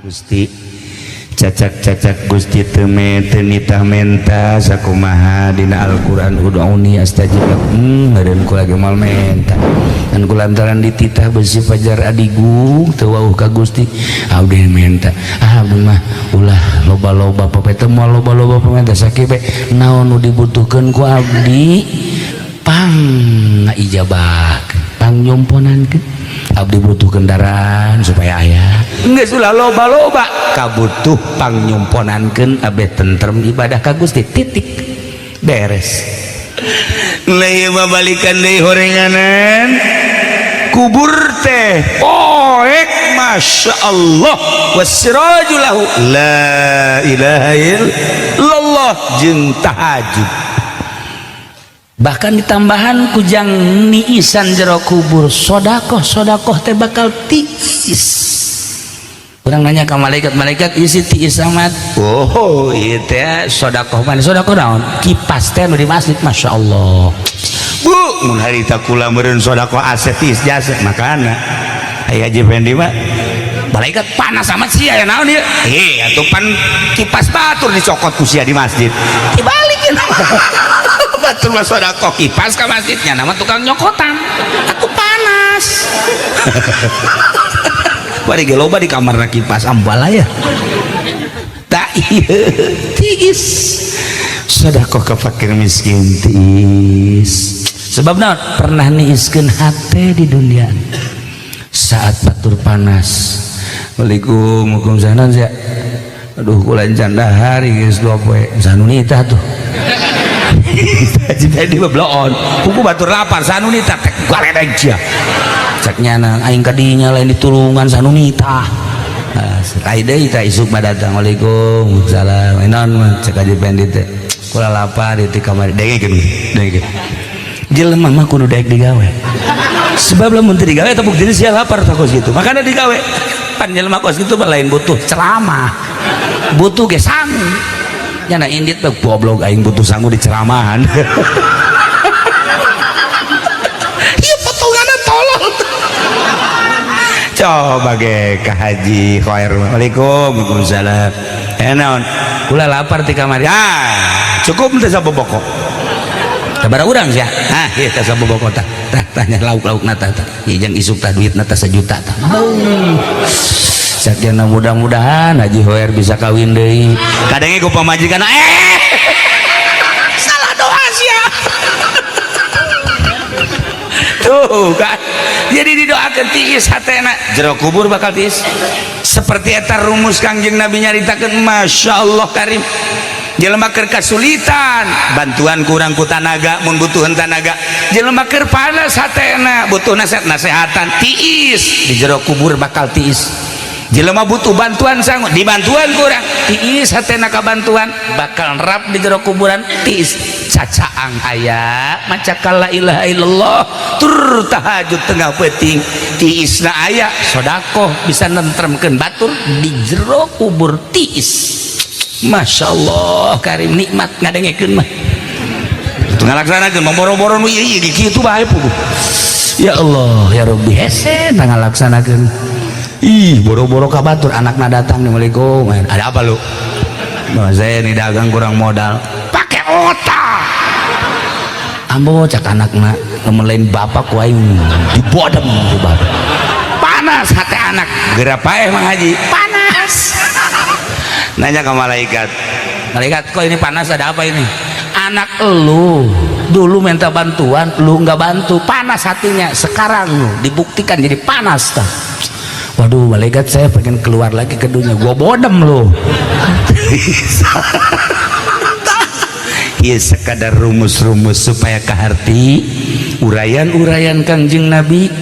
Gusti cacak-cacak Gusti teu teu nitah menta sakumaha dina Al-Qur'an ud'uni astajib lakum meureun kula ge moal menta dan kulantaran dititah besi fajar adigung teu wauh ka Gusti abdi menta ah abdi mah ulah loba-loba pape teu moal loba-loba pamenta sakieu bae naon nu dibutuhkeun ku abdi pang ngaijabah pang nyomponankeun abdi butuh kendaraan supaya aya geus ulah loba-loba kabutuh pang nyomponankeun abdi tentrem ibadah ka Gusti titik beres. Leuh mah balikan deui horenganan kubur teh poek Masya Allah wasiraju lahu la ilaha illallah jeung tahajud bahkan ditambahan kujang niisan jero kubur sodakoh sodakoh teh bakal tiis. Urang nanya ke malaikat, malaikat isi tiis amat. Oh ieu teh sodakoh mana sodakoh naon kipas teh nu di masjid. Masya Allah Bu, mun harita kula meureun sodakoh aset tiis jasa makana aya Haji Fendi mah malaikat panas amat sih aya naon ieu eh atuh pan kipas batur dicokot ku sia di masjid dibalikin batur mah sodakoh kipas ka masjidnya nama tukang nyokotan aku panas. Bari ge loba di kamarna kipas ambalaya tak ieu tiis sodakoh ka fakir miskin tiis sebab naon pernah niiskeun hate di dunia saat batur panas. Waalaikum waalaikumsalam ya aduh kula encan dahar geus 2 poe sanunita tuh Haji Fendi mah bloon kuku batur lapar sanunita tek galedeg sia cek nyana aing ka dinya lain ditulungan sanunita. Nah, ai deui tah isuk mah datang waalaikum salam naon mah cek Haji Fendi teh kula lapar di kamar dengekeun dengekeun jelema mah kudu daek digawe sebab lamun teu digawe teh buktina sia lapar tah kos kitu makana digawe pan jelema kos kitu mah lain butuh ceramah butuh ge sangu nyana indit mah goblok aing butuh sangu di ceramahan. Ieu potonganna tolol. Coba ge ka Haji Khair. Waalaikum waalaikumsalam eh naon kula lapar ti kamari ah cukup teh saboboko sabaraha urang sia ah ieu teh saboboko tah tah tanya lauk-laukna tah tah ieu jang isuk tah duitna tah sajuta tah. Sakiana mudah-mudahan Haji Hoer bisa kawin deui. Kadenge ku pamajikan eh salah doa sia. Tuh kan. Jadi didoakeun tiis hatena jero kubur bakal tiis. Seperti eta rumus Kangjeng Nabi nyaritakeun Masya Allah karim. Jelema keur kasulitan, bantuan kurang ku tanaga mun butuheun tanaga. Jelema keur panas hatena butuh nasihat nasehatan tiis di jero kubur bakal tiis. Jelema butuh bantuan sangu dibantuan kurang tiis hatena ka bantuan bakal rap di jero kuburan tiis cacaang aya maca la ilaha illallah tur tahajud tengah peuting tiisna aya sodakoh bisa nentremkeun batur di jero kubur tiis. Masya Allah karim nikmat ngadengekeun mah teu ngalaksanakeun mah boro-boro nu ieu ieu kitu bae puguh ya Allah ya Rabbi hese teu ngalaksanakeun. Ih, boro-boro ka batur anakna datang. Assalamualaikum. Ada apa lu? Nah, saya ini dagang kurang modal. Pakai otak. Ambo cak anakna lamun lain bapak ku aing dibodem ku bapak. Panas hati anak. Geura paeh Mang Haji. Panas. Nanya ke malaikat. Malaikat, kok ini panas ada apa ini? Anak elu dulu minta bantuan, lu nggak bantu, panas hatinya. Sekarang lu dibuktikan jadi panas tah. Waduh malaikat saya pengen keluar lagi ke dunia gua bodem lu. Iya sekadar rumus-rumus supaya kaharti uraian-uraian Kangjeng Nabi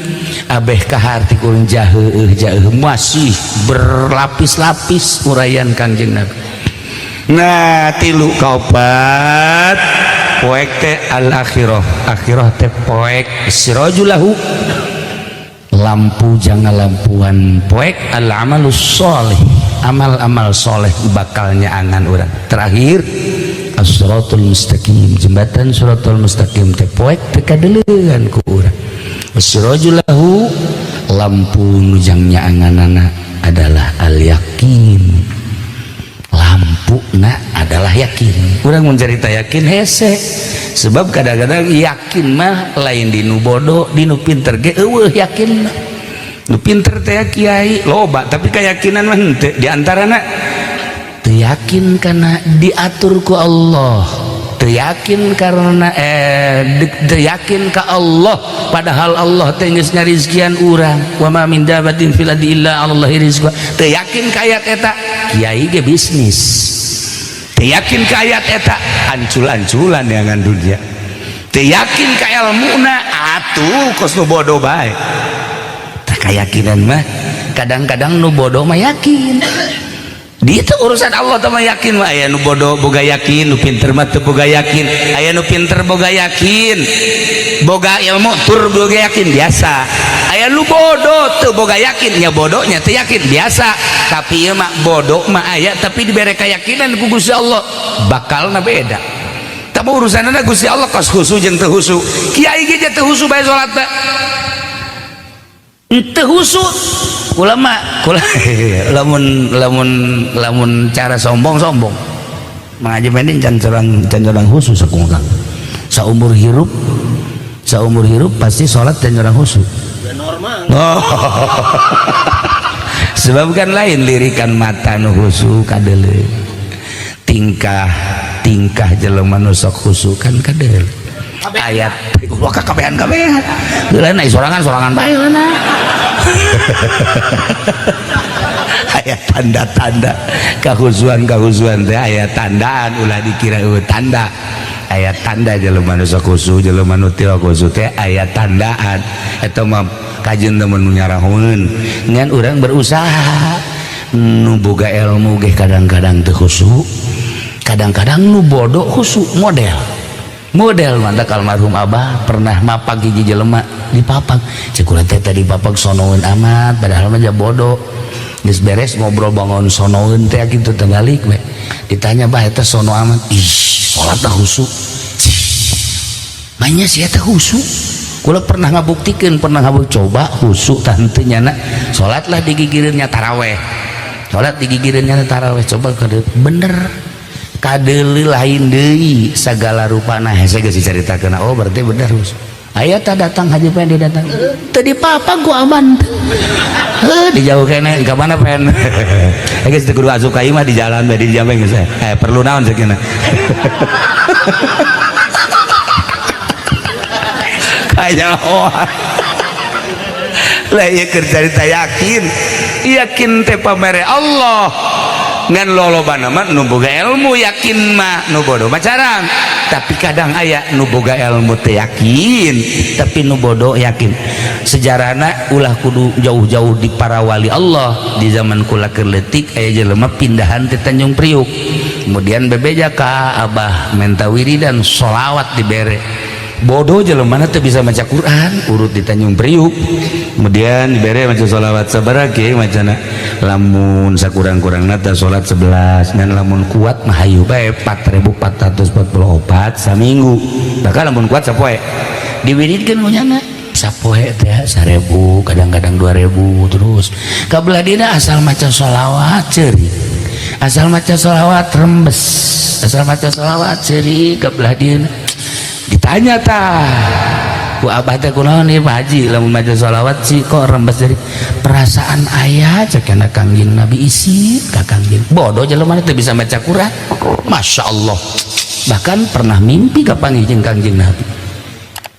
abeh kaharti kurang jaheuh jaheuh masih berlapis-lapis uraian Kangjeng Nabi. Nah tilu kaopat poek teh al akhirah akhirah teh poek sirajulahu lampu jangan lampuan poek al amalus soleh amal-amal soleh bakalnya angan urang terakhir as-siratul mustaqim jembatan siratul mustaqim teh poek teh kadeleuan ku urang as-sirajulahu lampu nujangnya anganana adalah al-yaqin. Urang mun carita yakin hese, sebab kadang-kadang yakin mah lain di nu bodoh, di nu pinter ge eueuh yakin mah. Nu pinter teh kiai loba, tapi keyakinan mah henteu. Di antarana teu yakin karena diatur ku Allah, teu yakin karena teu yakin ka Allah, padahal Allah teh geus ngarizkian urang. Wa ma min dabatin fil ardi illa 'alallahi rizquha. Teu yakin ka ayat eta, kiai ge bisnis. Teu yakin ka ayat eta, ancul-anculan dengan dunia. Teu yakin ka ilmuna, atuh kos nu bodoh bae. Tah, keyakinan mah kadang-kadang nu bodoh mah yakin. Di itu urusan Allah teh mah, yakin mah aya nu bodoh boga yakin, nu pinter mah teu boga yakin. Aya nu pinter boga yakin, boga ilmu tur boga yakin biasa. Aya nu bodoh teu boga yakin, nya bodohnya teu yakin biasa. Tapi ieu mah bodoh mah aya, tapi dibere keyakinan ku Gusti Allah, bakalna beda. Tapi urusanna Gusti Allah kos khusu jeung teu khusu. Kiai ge teu khusu bae salat teh. Teu khusu. Ulama kula lamun lamun lamun cara sombong-sombong. Mengaji pending can corang, can corang khusus sakumaha. Saumur hirup, saumur hirup pasti salat can corang khusus. Normal. Oh. Sebab kan lain lirikan mata nu khusu kadeuleu. Tingkah tingkah jelema nu sok khusu kan kadeuleu. Ayat wah kabehan kabehan. Heula na sorangan sorangan bae heula. Aya tanda-tanda kahusuan, kahusuan teh aya tandaan, ulah dikira eueuh tanda. Aya tanda jelema nu sok khusu, jelema nu teu khusu teh aya tandaan. Eta mah kajeun teh mun nyarahoeun, ngan urang berusaha. Nu boga ilmu ge kadang-kadang teu khusu, kadang-kadang nu bodoh khusu. Model model mantak almarhum abah pernah mapag hiji jelema, dipapag cek kula teh, tadi papag sonoeun amat, padahal mah bodoh. Geus beres ngobrol bangun sonoeun teh kitu, tengalik we. Ditanya, "Bah, eta sono amat?" "Ih, salatna khusu." Manya si eta khusu. Kula pernah ngabuktikeun, pernah ngabuk coba khusu tah henteu nyana. Salatlah digigireunnya taraweh, salat digigireunnya taraweh, coba kade bener kadeuleu lain deui sagala rupana. Hese geus dicaritakeun, oh berarti bener khusu. Aya tah datang Haji Pendi, datang teu dipapag ku aman, heuh dijauh keneh ka mana pen. Eh, geus teu kudu asup ka imah, di jalan bae, di jambe geus. Eh, perlu naon sakieu kanyahoan lah. Ieu keur carita yakin, yakin teh pamere Allah, ngan lolobana mah nu boga ilmu yakin mah, nu bodoh mah carang. Tapi kadang aya nu boga ilmu teh yakin, tapi nu bodoh yakin. Sejarahna ulah kudu jauh-jauh, di para wali Allah. Di zaman kula keur leutik aya jelema pindahan ti Tanjung Priuk, kemudian bebeja ka abah menta wiridan sholawat, dibere. Bodoh jelema teu bisa maca Quran, urut di Tanjung Priuk, kemudian dibere maca sholawat. Sabaraha kiai macana? Lamun sakurang-kurangna teh salat 11, dan lamun kuat mah hayu bae 4444 saminggu, bahkan lamun kuat sapoe. Diwiridkeun ku nyana sapoe teh 1000, kadang-kadang 2000. Terus kabelah dina asal maca sholawat ceuri, asal maca sholawat rembes, asal maca sholawat ceuri. Kabelah dina ditanya tah ku abah teh, "Kunaon ieu, Pak Haji, lamun maca sholawat sih kok rembes?" "Dari perasaan aya," cek Kangjeng Nabi, isi ka Kangjeng. Bodoh jelema teu bisa maca Quran, Masya Allah, bahkan pernah mimpi kapanggih jeung Kangjeng Nabi.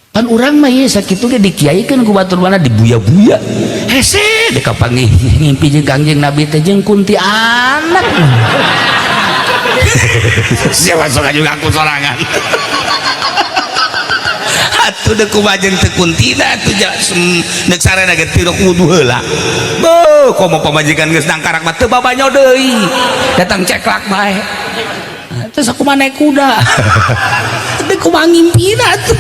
Pan urang mah ieu sakitu ge dikiaikeun ku batur mana, dibuya-buya hese dek kapanggih ngimpi jeung Kangjeng Nabi teh jeung kuntianak. Siapa sok juga aku sorangan atuh, deuk kumaha jeung teu kuntina atuh, deuk sarena ge teu kudu heula. Beuh, komo pamajikan geus nangkarak mah teu babanyo deui, datang ceklak bae. Terus aku mah naik kuda, deuk kumaha ngimpina atuh.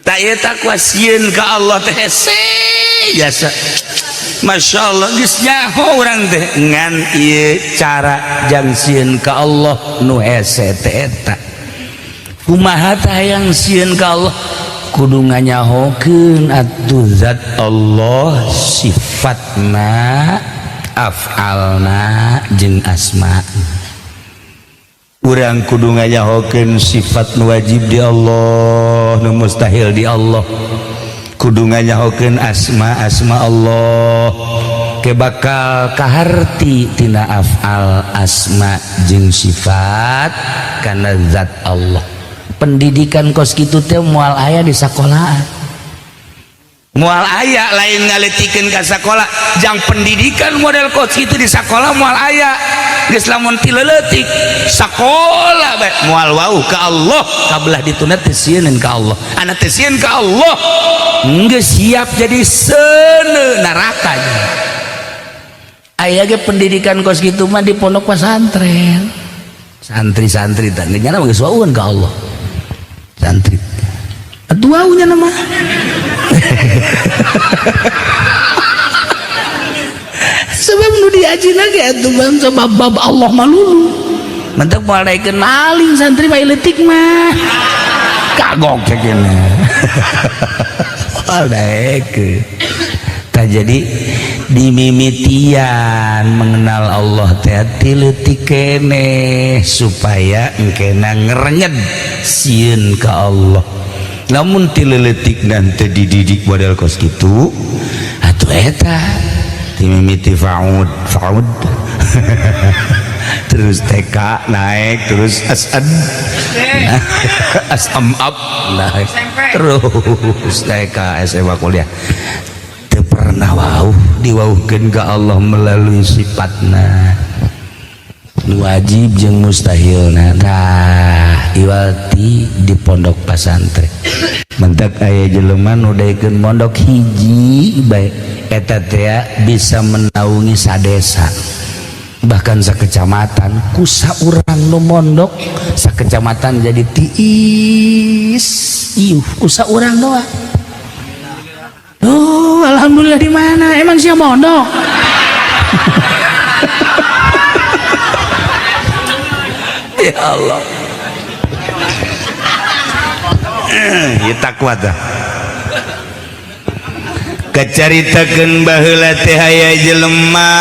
Tak ieu takwa sieun ka Allah teh hese jasa. Masya Allah, geus nyaho urang teh, ngan ieu cara jang sieun ka Allah nu hese teh eta. Kumaha tah hayang sieun ka Allah? Kudu nganyahokeun atuh zat Allah, sifatna, af'alna, jeung asma. Urang kudu ngayahokeun sifat nu wajib di Allah, nu mustahil di Allah. Kudu ngayahokeun asma-asma Allah ke bakal kaharti tina afal asma jeung sifat kana zat Allah. Pendidikan kos kitu teh moal aya di sekolahan, moal aya. Lain ngaletikeun ka sakola, jang pendidikan model kos kitu di sakola moal aya. Geus lamun ti leutik sakola bae moal wau ka Allah. Kabelah dituna teh sieun ka Allah, anak teh sieun ka Allah, geus siap jadi seuneu neraka. Aya ge pendidikan kos kitu mah di pondok pesantren. Santri-santri teh nyana geus wauan ka Allah. Santri atuh wau nya mah. Sebab nu diajina ge atuh bangsa bab-bab Allah malulu. Mentek moal daekeun maling santri mah leutik mah. Kagok ceukna. Moal daekeun. Tah jadi dimimitian mengenal Allah teh ti leutik keneh supaya engkena ngerenyed sieun ka Allah. Lamun ti leutik nanti dididik model kos kitu atuh eta dimimiti faud faud terus TK naik terus SN SM up naik terus TK SMA kuliah teu pernah wauh diwauhkeun ka Allah melalui sifatna wajib jeung mustahil. Nah iwati di pondok pasantren mentak aya jelema nu daekeun mondok hiji bae eta teh bisa menaungi sadesa bahkan sakecamatan. Ku saurang nu mondok sakecamatan jadi tiis iuh ku saurang doang. Oh, alhamdulillah. Di mana emang sia mondok? Ya Allah, ya takwa tah. Kacaritakeun baheula teh aya jelema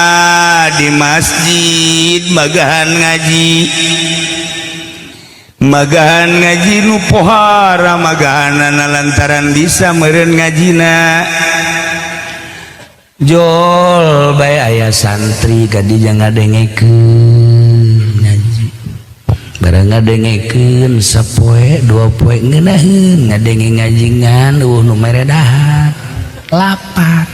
di masjid magahan ngaji, magahan ngaji nu pohara magahanana lantaran bisa meureun ngajina jol bae. Aya santri ka dieu ngadengekeun ngaji, barang ngadengekeun sapoe dua poe ngeunaheun ngadenge ngaji ngan eueuh nu mere dahar, lapar.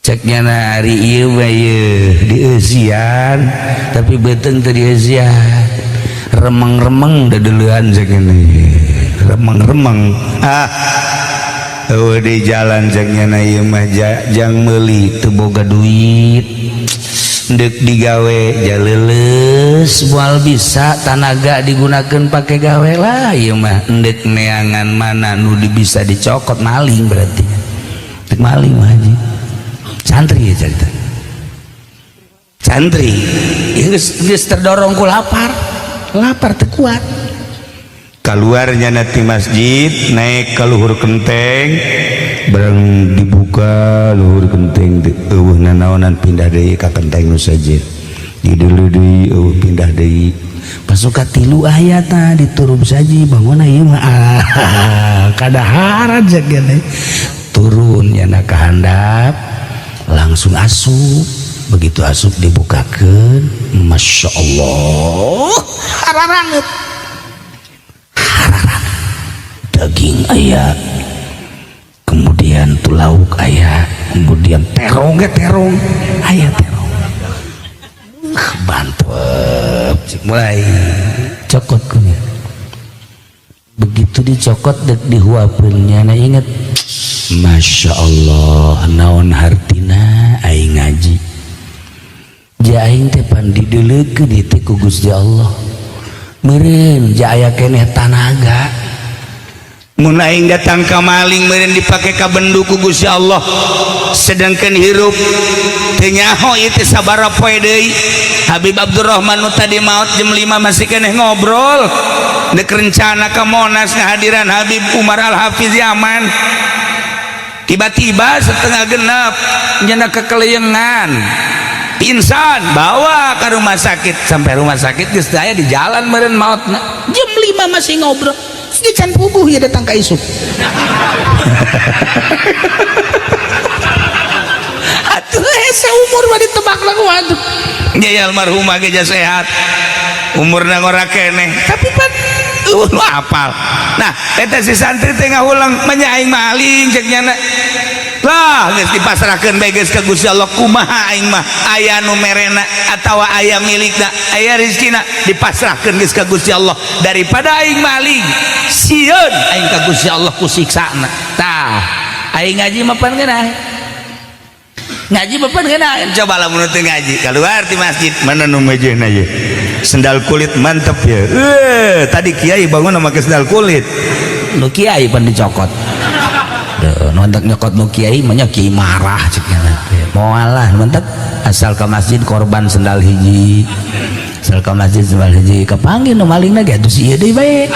Cek nyana ari ieu mah ieu dieusian tapi beuteung teu dieusian, remeng-remeng dedeleuan cek ini remeng-remeng. Ah, eueuh di jalan. Cek nyana ieu mah jang meuli teu boga duit, deuk digawe jaleuleus moal bisa, tanaga digunakan pake gawe lah. Ieu mah endek neangan mana nu bisa dicokot, maling berarti. Dek maling mah haji santri ya cerita santri geus terdorong ku lapar, lapar teu kuat. Keluarnya nanti masjid naik ke luhur kenteng, barang dibuka luhur kenteng eueuh nanaonan, pindah deui ka kenteng nu sejen, dideuleu deui eueuh, pindah deui. Pasuka tilu ayatna diturub saji bangun ieu mah kadaharan cek gini. Turun nyana ka handap langsung asup. Begitu asup dibukakeun, Masya Allah, hararanget hararanget, daging aya, kemudian tuh lauk aya, kemudian terong ge terong aya, terong bantep. Mulai cokot kunya. Begitu dicokot dek dihuapeun, nyana inget, Masya Allah, naon hartina aing ngaji ja aing teh pan dideuleukeun ieu teh ku Gusti Allah, meureun ja aya keneh tanaga. Mun aing datang ka maling meureun dipake ka bendu ku Gusti Allah, sedangkan hirup teu nyaho ieu teh sabaraha poe deui. Habib Abdurrahman nu tadi maot jam 5 masih keneh ngobrol dek rencana ka Monas ngahadiran Habib Umar Al-Hafiz Yaman. Tiba-tiba setengah genap nyana kekeleyengan. Pingsan, bawa ke rumah sakit. Sampai rumah sakit geus teu aya di jalan meureun maotna. Jam 5 masih ngobrol. Dia can puguh ya datang ka isuk. Atuh hese umur mah ditebak lah waduh. Nya almarhumah ge sehat. Umurna ngora keneh, tapi pan eueuh nu apal. Nah, eta si santri teh ngahulang manya aing maling cek nyana. Lah geus dipasrahkeun bae geus ka Gusti Allah kumaha aing mah aya nu merena atawa aya milikna aya rezekina dipasrahkeun geus ka Gusti Allah daripada aing maling sieun aing ka Gusti Allah ku siksana. Tah aing ngaji mah pan geunah ngaji mah pan geunah coba lamun teu ngaji keluar ti masjid mana nu mejehna ye sendal kulit mantep ya. Tadi kiai bangun make sendal kulit nu kiai pan dicokot. Nontak nyokot nu kiai mah kiai marah cek moal lah mentek asal ke masjid korban sendal hiji asal ke masjid sendal hiji kapanggih nu malingna ge atuh si ieu deui bae.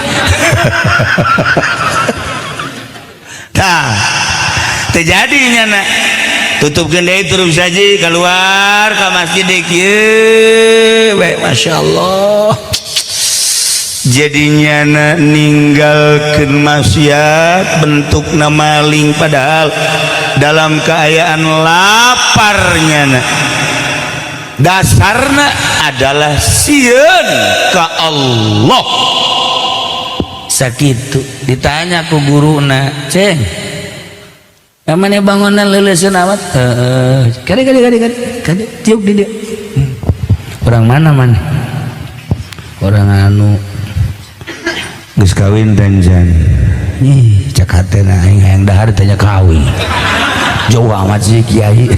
Tah teu jadi nyana tutupkeun deui terus saja keluar ka masjid deui kieu bae masyaallah. Jadinya na ninggalkeun maksiat bentukna maling padahal dalam keayaan laparnya na dasarna adalah sieun ka Allah. Sakitu ditanya ku guruna, "Ceng, mana bangunan leuleuskeun amat?" Heeh. Kade kade kade kade kade tiuk di dieu. Orang mana mana? Orang anu geus kawin danjan. Ih, cek hatena aing hayang dahar tanya kawin. Jauh amat sih kiai.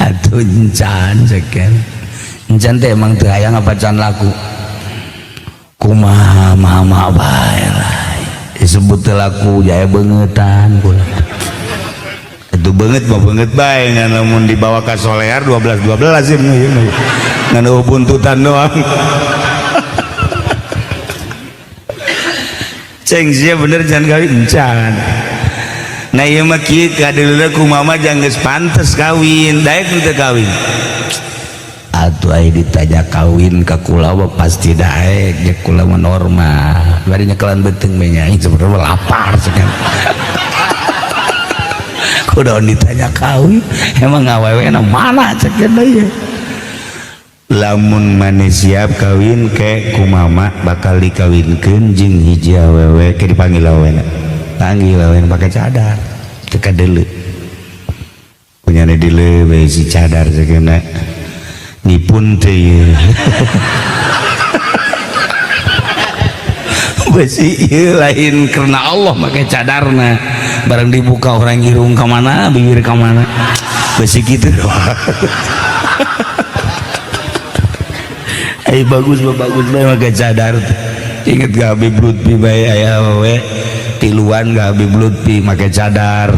Atuh encan cek kan. Encan teh emang teu hayang apa can laku. Kumaha mama bae lah. Disebut teu laku jaya beungetan kula. Itu beungeut mah beungeut bae ngan lamun dibawa ka solear 12 12 ieu mah. Ngan buntutan doang. Ceng sia bener jangan kawin encan. Nah ieu mah kieu kadeuleuh ku mama jang geus pantes kawin, daek teu kawin. Atuh aya ditanya kawin ka kula mah pasti daek, nya kula mah normal. Bari nyekelan beuteung we nya aing sebenarnya lapar sekan. Kudu ditanya kawin, emang awewena mana cek deui. Lamun maneh siap kawin ke kumama bakal dikawinkeun jeung hiji awewe ke dipanggil awewena panggil awewena pake cadar teu kadeuleu punyane dileue we si cadar sakeuna nipun teh ieu besi ieu lain karena Allah make cadarna barang dibuka orang irung ka mana bibir ka mana besi kitu doang. Eh bagus bagus bae make cadar. Inget gak Habib Lutfi bae aya we tiluan gak Habib Lutfi make cadar.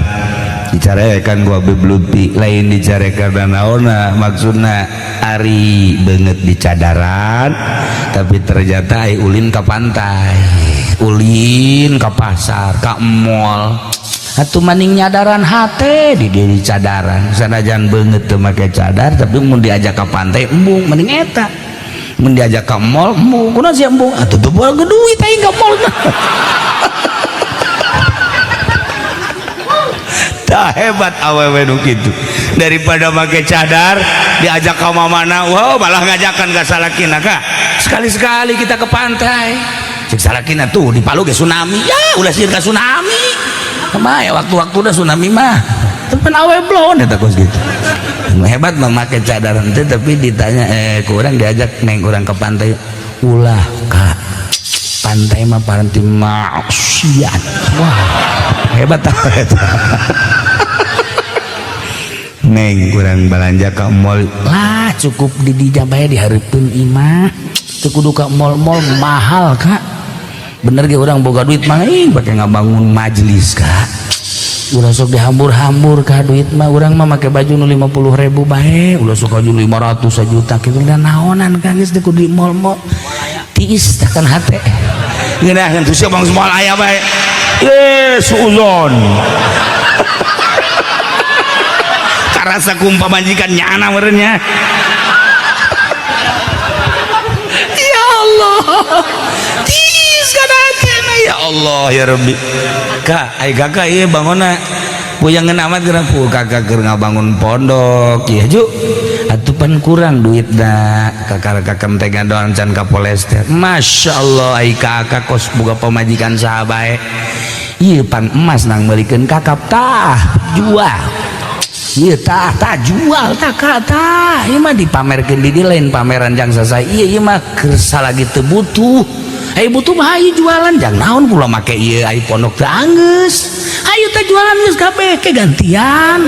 Dicarekan ku Habib Lutfi lain dicarekan naonna maksudna ari beungeut di cadaran tapi ternyata ai ulin ka pantai, ulin ka pasar, ka mall. Atuh maning nyadaran hate di dieu di cadaran. Sanajan beungeut teu make cadar tapi mun diajak ka pantai embung mending eta. Mun diajak ke mall embung kunaon sih embung atuh teu boga duit aing ka mall. Tah hebat awewe nu kitu daripada make cadar diajak ka mamana wow malah ngajakan ka salakina ka sekali-sekali kita ke pantai cek salakina tuh di Palu ge tsunami ya ulah sieun ka tsunami kumaha ya waktu-waktu udah tsunami mah tepen awe blon eta kos gitu. Hebat memakai cadar ente tapi ditanya kurang diajak neng kurang ke pantai ulah kak pantai mah paranti maksiat. Wah hebat eta. Neng kurang belanja ke mall lah cukup di dijabae di hareupeun imah teu kudu ka mall-mall mahal kak bener ge urang boga duit mah ih pake ngabangun majelis kak. Ulah sok dihambur-hambur ka duit mah urang mah make baju nu 50.000 bae ulah sok baju 500 sajuta kitu da naonan ka geus teu kudu di mall-mall tiis tah kan hate ngeunaheun teu sia bang moal aya bae ye suuzon. Karasa ku pamajikan nyana meureun nya. Ya Allah. Tiis kana hatena ya Allah ya Rabbi. Kak, ai kakak ieu bangonna puyangeun amat geura pu kakak keur ngabangun pondok ieu ju. Atuh pan kurang duit da kakak kakak teh ngadoan can ka polester. Masya Allah ai kakak kos boga pamajikan saha bae. Ieu pan emas nang meulikeun kakap tah jual. Ieu tah tah jual tah kak tah. Ieu mah dipamerkeun di dieu lain pameran jang sasai. Ieu ieu mah keur salagi teu butuh. Ai butuh mah hayu jualan jang naon kula make ieu ai pondok teh anggeus. Hayu teh jualan geus kabeh ke gantian.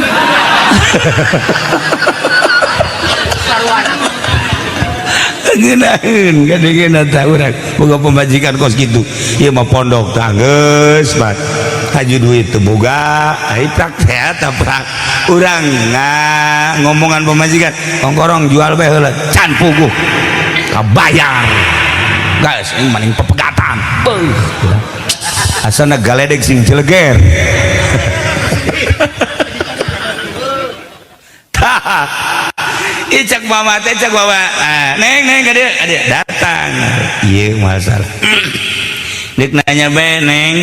Ngeunaheun gadegeuna tah urang boga pamajikan kos kitu. Ieu mah pondok teh anggeus bat. Haju duit teu boga, ai prak teh eta prak. Urang ngomongan pamajikan, kongkorong jual bae heula can puguh. Kabayar. Guys, ini maning pepegatan. Beuh. Asana galedeg sing celeger. Tah. Ih cak mama teh cak mama. Ah, neng neng ka dieu, ka dieu datang. Ieu masalah. Dik nanya bae neng.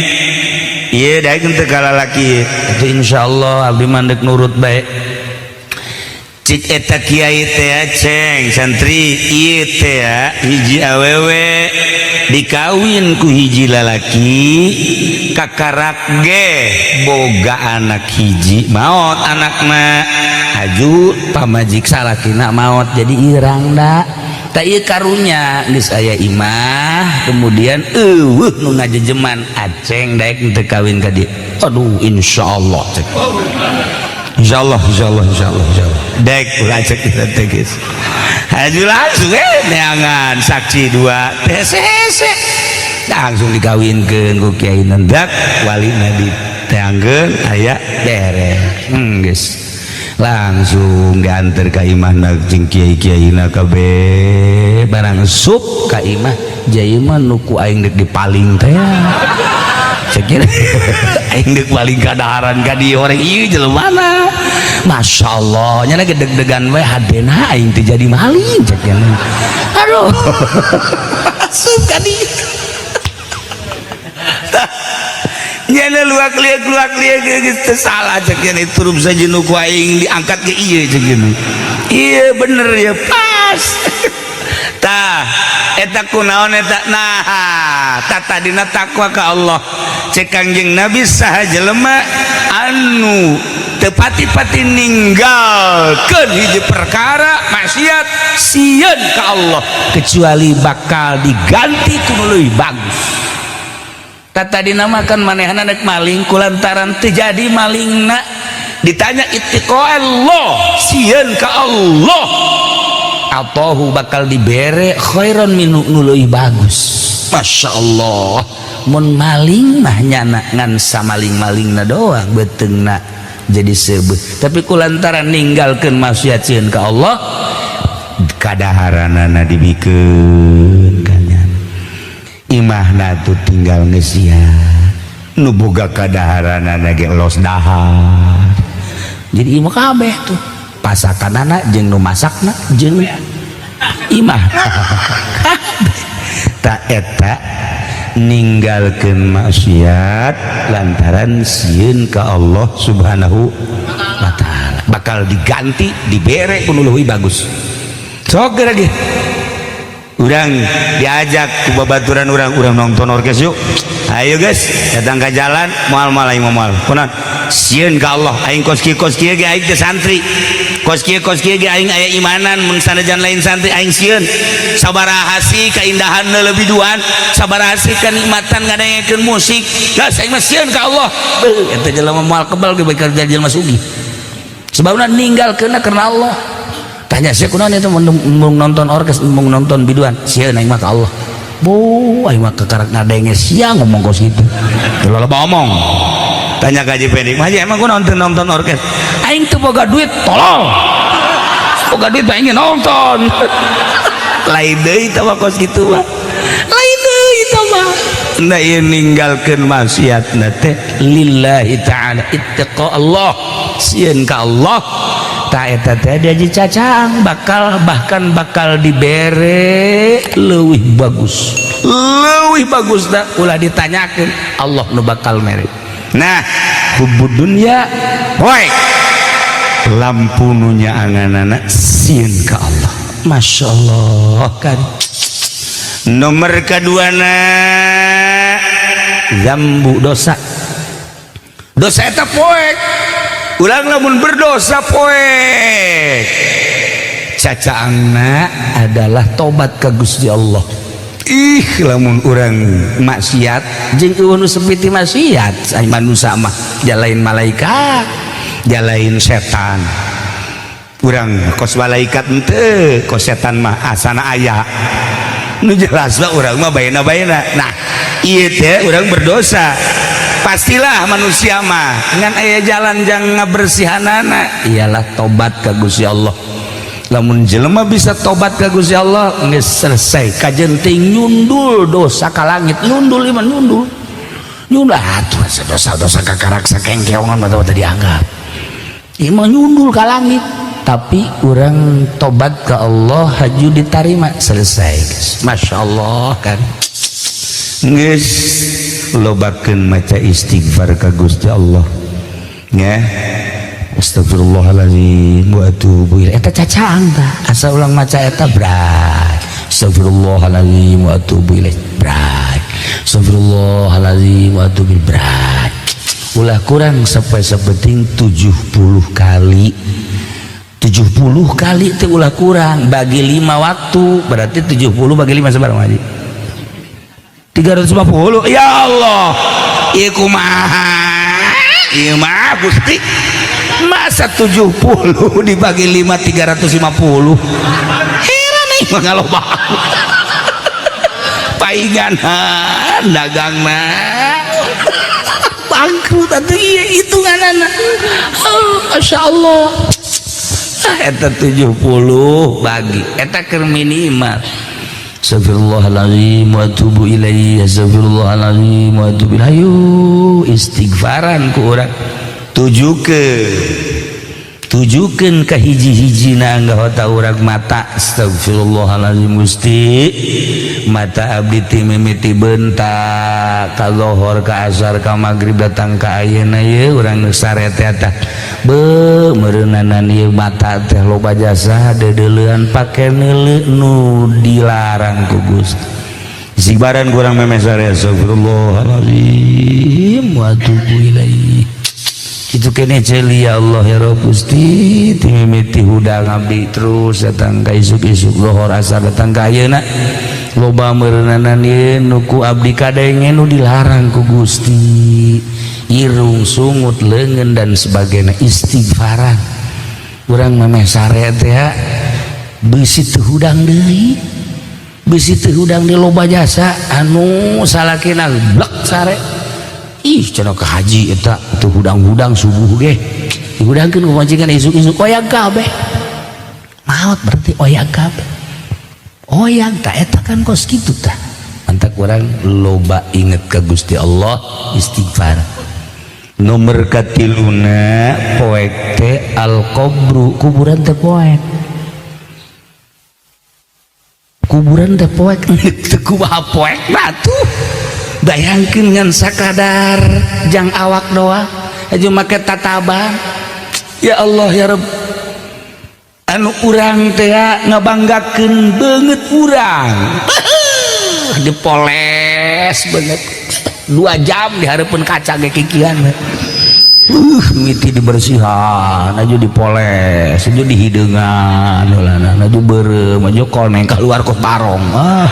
Ieu daek teu ka lalaki. Itu insyaallah abdi mah deuk nurut bae. Cik eta kiai teh ceng santri ieu teh hiji awewe dikawin ku hiji lalaki kakarak ge boga anak hiji maot anakna haju pamajik salakina maot jadi irang da tah ieu karunya geus aya imah kemudian eueuh nu ngajejeman aceng daek teu kawin ka dieu aduh insyaallah cek. Insyaallah insyaallah insyaallah insyaallah dek ulah cek kita teh geus haju langsung neangan saksi dua teh hese langsung dikawinkeun ku kiai nendak walina diteangkeun aya beres geus langsung diantar ka imahna jeung kiai-kiaina kabeh barang sup ka imah jai mah nu ku aing deuk dipaling teh cek aing deuk paling kadaharan ka dieu orang ieu jelema. Masya Allah nyana gedeg-degan we hadena aing teh jadi maling cek nya. Aduh. Asup ka dieu. Tah nyana luak liak geus teu salah cek nya turun saja nu ku aing diangkat ke ieu cek nya. Ieu bener ya pas. Tah eta kunaon eta nah tata dina takwa ka Allah cek Kangjeng Nabi saha jelema anu teu pati-pati ninggalkeun hiji perkara maksiat sieun ka Allah kecuali bakal diganti ku nu leuwih bagus. Tata dina mah kan manehna rek maling kulantaran teu jadi malingna ditanya ittiqa Allah sieun ka Allah atau bakal dibere khairan minu nu leuwih bagus. Masya Allah mun maling mah nyana ngan samaling-malingna doang beuteungna jadi seubeuh tapi kulantaran ninggalkeun maksiat sieun ka Allah kadaharanana dibikeun ka nyana imahna tuh tinggal ngeusian nu boga kadaharanana ge los dahar jadi imah kabeh tuh pasakanana jeung nu masakna jeung imah tak eta ninggalkeun maksiat lantaran sieun ka Allah Subhanahu wa taala bakal diganti dibere ku nu leuwih bagus sok geura ge urang diajak ku babaturan urang urang nonton orkes yuk ayo guys datang ke jalan moal-moal aing moal kunaon sieun ka Allah aing kos kieu ge aing teh santri kos kieu ge aing aya imanan mun sanajan lain santri aing sieun sabaraha sih kaindahan lebih duan sabaraha sih kenikmatan ngadengekeun musik geus aing mah sieun ka Allah beuh eta jelema moal kebal ge bakal jadi jelema sugih sebabna ninggalkeunna karena Allah. Tanya sih kunaon eta mun nonton orkes mun nonton biduan sieun aing mah ka Allah. Bu aing mah kekarak ngadenge sia ngomong kos kitu loba omong. Tanya ka Haji Pedik, "Haji emang kunaon teu nonton orkes?" Aing teu boga duit, tolol. Boga duit mah aing nonton. Lain deui tah mah kos kitu mah. Lain deui tah mah. Nah ieu ninggalkeun maksiatna teh lillahi ta'ala ittiqa Allah sieun ka Allah Ta eta teh diaji cacang bakal, bahkan bakal dibere leuwih bagus, leuwih bagus. Da ulah ditanyakeun, Allah nu bakal mere. Nah, hubbud dunya poek, lampu nu nyaanganana sieun ka Allah. Masya Allah kan. Nomor keduana zambu, dosa. Dosa eta poek. Ulang, lamun berdosa poek, cacaangna adalah tobat ke Gusti Allah. Ih, lamun urang maksiat jeung euweuh nu sepi ti maksiat. Ai manusia mah jalain malaikat, jalain setan. Urang kos malaikat henteu, kos setan mah asana aya. Nu jelas lah urang mah bayana-bayana. Nah, ieu teh urang berdosa, pastilah manusia mah ngan aya jalan jang ngabersihanana, ialah tobat ke Gusti Allah. Lamun jelema bisa tobat ke Gusti Allah, geus selesai. Kajen ting nyundul dosa ka langit, nyundul iman, nyundul nyundul atuh dosa-dosa kakarak sakengkeongan mah teu dianggap. Ieu mah nyundul ka langit, tapi urang tobat ke Allah haju ditarima, selesai guys. Masya Allah kan. Geus, lobakeun maca istighfar ka Gusti Allah ya. Astagfirullahaladzim wa atubu ilaih. Eta cacang tah. Asa ulang maca eta berat. Astagfirullahaladzim wa atubu ilaih, berat. Astagfirullahaladzim wa atubu ilaih, berat. Ulah kurang sampai sepenting 70 kali. 70 kali itu ulah kurang, bagi 5 waktu berarti 70 bagi 5 sebarang haji 350. Ya Allah, ieu kumaha ieu mah Gusti? Masa 70 dibagi 5 350? Heran nih mah, ngaloba paingan dagang mah bangkrut atuh ieu hitunganana. Oh, Masya Allah. Eta 70 bagi eta keur minimal. Astagfirullahaladzim wa atubu ilaihi, astagfirullahaladzim wa atubu ilaihi. Ayo istighfaran ku urang. Tujukeun, tujukeun ka hiji-hijina anggota urang mata. Astagfirullahaladzim, Gusti, mata abdi ti mimiti bentak ka lohor, ka asar, ka magrib, datang ka ayeuna ye urang geus sare teh tah be meureunanan ieu mata teh loba jasa deudeulean pake neuleu nu dilarang ku Gusti. Istighfaran kurang memeh sare, astagfirullahaladzim wa atubu ilaihi. Itu kene celi, ya Allah, ya Rabb, Gusti, ti mimiti hudang abdi terus datang ka isuk-isuk, lohor, asar, datang ka ayeuna, loba meureunanan ieu nu ku abdi kadenge nu dilarang ku Gusti, irung, sungut, leungeun, dan sebagainya. Istighfaran urang memeh sare teh bisi teu hudang deui, bisi teu hudang di loba jasa anu salakina blek sare. Ih, cenah ke haji eta teu hudang-hudang subuh ge dihudangkeun ku majikan isuk-isuk, oyag kabeh maot, berarti oyag kabeh, oyag tak. Eta kan kos kitu tah. Mantak urang loba inget ke Gusti Allah, istighfar. Nomor katiluna poek teh al qabru, kuburan teh poek. Kuburan teh poek, teu kumaha poek batu. Bayangkeun ngan sakadar jang awak doang aja make tataban. Ya Allah, ya Rabb, anu urang teh ngabanggakeun beungeut urang dipoles beungeut 2 jam di hareupeun kaca ge kikian. Miti dibersihan aja, dipoles aja, dihideungan heulana aja, beureum aja, koneng keluar kos barong. Ah,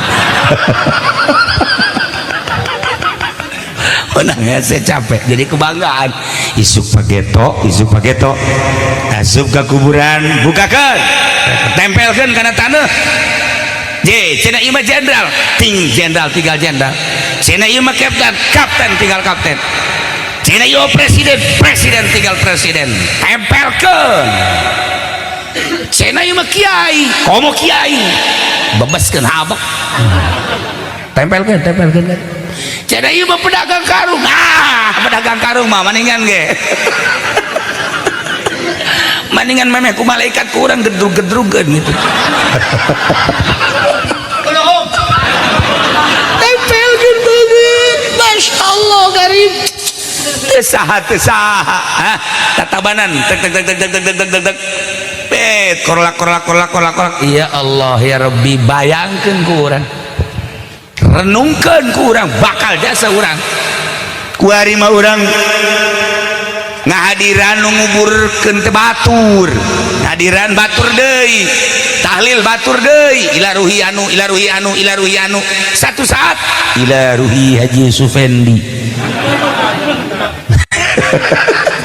menang saya capek jadi kebanggaan. Isuk pageto, isuk pageto asup ke kuburan, bukakan, tempelkan karena tanah. J cenah ieu mah jenderal, ting jenderal tinggal jenderal. Cenah ieu mah kapten, kapten tinggal kapten. Cenah ieu presiden, presiden tinggal presiden. Tempelkeun. Cenah ieu mah kiai, komo kiai, bebaskeun habek, tempelkeun, tempelkeun. Cenah ieu mah pedagang karung, ah, pedagang karung mah maningan ge. Maningan memeh ku malaikat ku urang gedrug-gedrugeun gitu. Tempelkeun beungeut. Masya Allah garib. Teu saha teu saha. Hah? Tatabanan tek tek tek tek tek tek tek tek tek. Bet korlak korlak korlak korlak korlak. Ya Allah ya Rabbi, bayangkeun ku urang. Renungkeun ku urang bakal jasa urang. Kuari mah urang ngahadiran nu nguburkeun teh batur. Ngahadiran batur deui. Tahlil batur deui. Ila ruhi anu, ila ruhi anu, ila ruhi anu. Satu saat ila ruhi Haji Sufendi.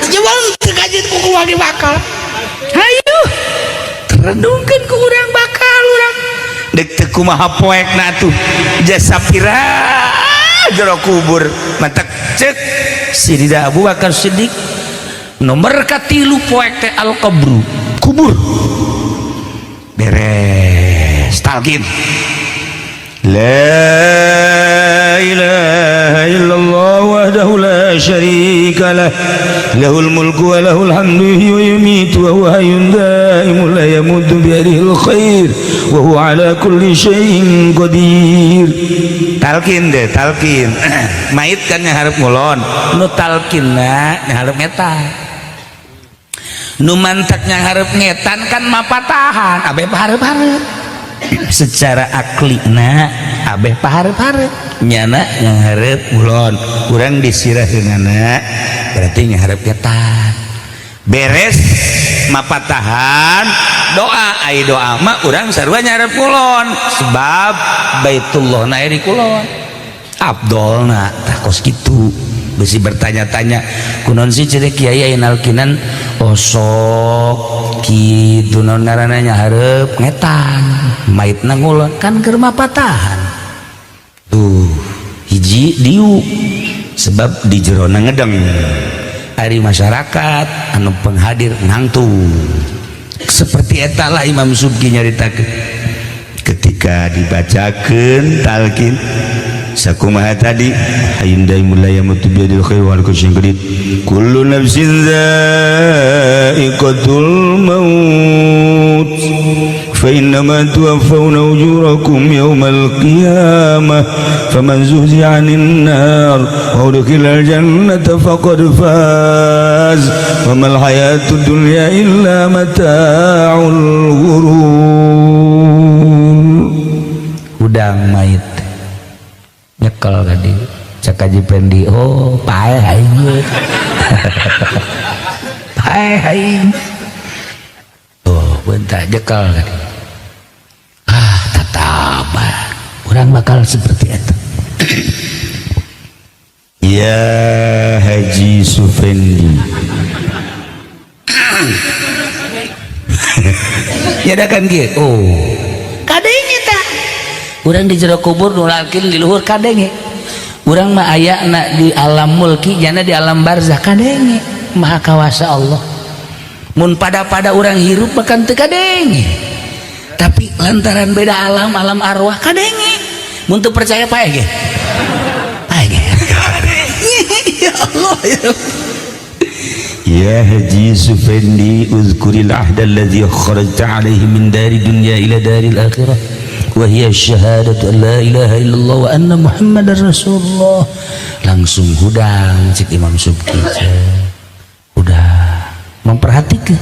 Jebol teu kajeun ku kumaha bakal. Hayu. Renungkeun ku urang bakal urang. Dek teu kumaha poekna atuh. Jasa pira jero kubur. Mantak cek Sidina Abu Bakar Siddiq nomor katilu poek teh al qabru, kubur. Beres talqin. La ilaha illallah wahdahu la syarika lah, lahul mulku wa lahul hamdu yuhyi wa yumiitu wa huwa hayyun daimun la yamutu bi yadihil khair wa huwa ala kulli syai'in qadir. Talqin deh, talqin. Mait kan nyaharep ngulon, nu talqinna nyaharep ngetan. Nu mantak nyaharep ngetan kan mapatahan, abeh paharep-harep. Secara aklina abeh paharep-harep, nyana nyaharep ngulon, urang disiraheunana berarti nyaharep ngetan. Beres mapatahan doa, ai doa mah urang sarua nyaharep kulon sebab Baitullah na di kulon. Abdolna tah kos kitu. Besi bertanya-tanya kunaon sih ciri kiai aya nalkinan osok kitu naon ngaranna nyaharep ngetan maitna ngulon kan keur mapatahan. Tuh hiji diu sebab di jerona ngedeng ari masyarakat anu penghadir nangtung. Seperti eta lah Imam Subki nyaritakeun ketika dibacakeun talqin sakumaha tadi hayyun daimun la yamutu bi yadil khair wa ala kulli syai'in qadir kullu nafsin dha'iqatul maut fa innama tuwaffawna ujurakum yawmal qiyamah faman zuhziha 'anil nar wa udkhilal jannata faqad faz wa mal hayatud dunya illa mata'ul ghurur. Udang mait nyekel tadi cek Haji Pendi, oh paeh aing paeh aing. Oh bentar nyekel tadi ah tataban urang bakal seperti itu. Ya Haji Sufendi ya ada kan kieu. Oh kadenge tah urang di jero kubur nu lalkin di luhur kadenge. Urang mah ayana di alam mulki jana di alam barzah kadenge. Maha kawasa Allah. Mun pada-pada urang hirup bahkan teu kadenge. Tapi lantaran beda alam, alam arwah kadenge. Mun teu percaya paeh ge. Paeh ge. Ya Allah ya. Ya Haji Sufendi uzkuril ahda alladhi kharajta alaihi min dari dunya ila daril akhirah wa hiya syahadatu an la ilaha illallah wa anna muhammadar rasulullah. Langsung hudang cik Imam Subki, udah memperhatikan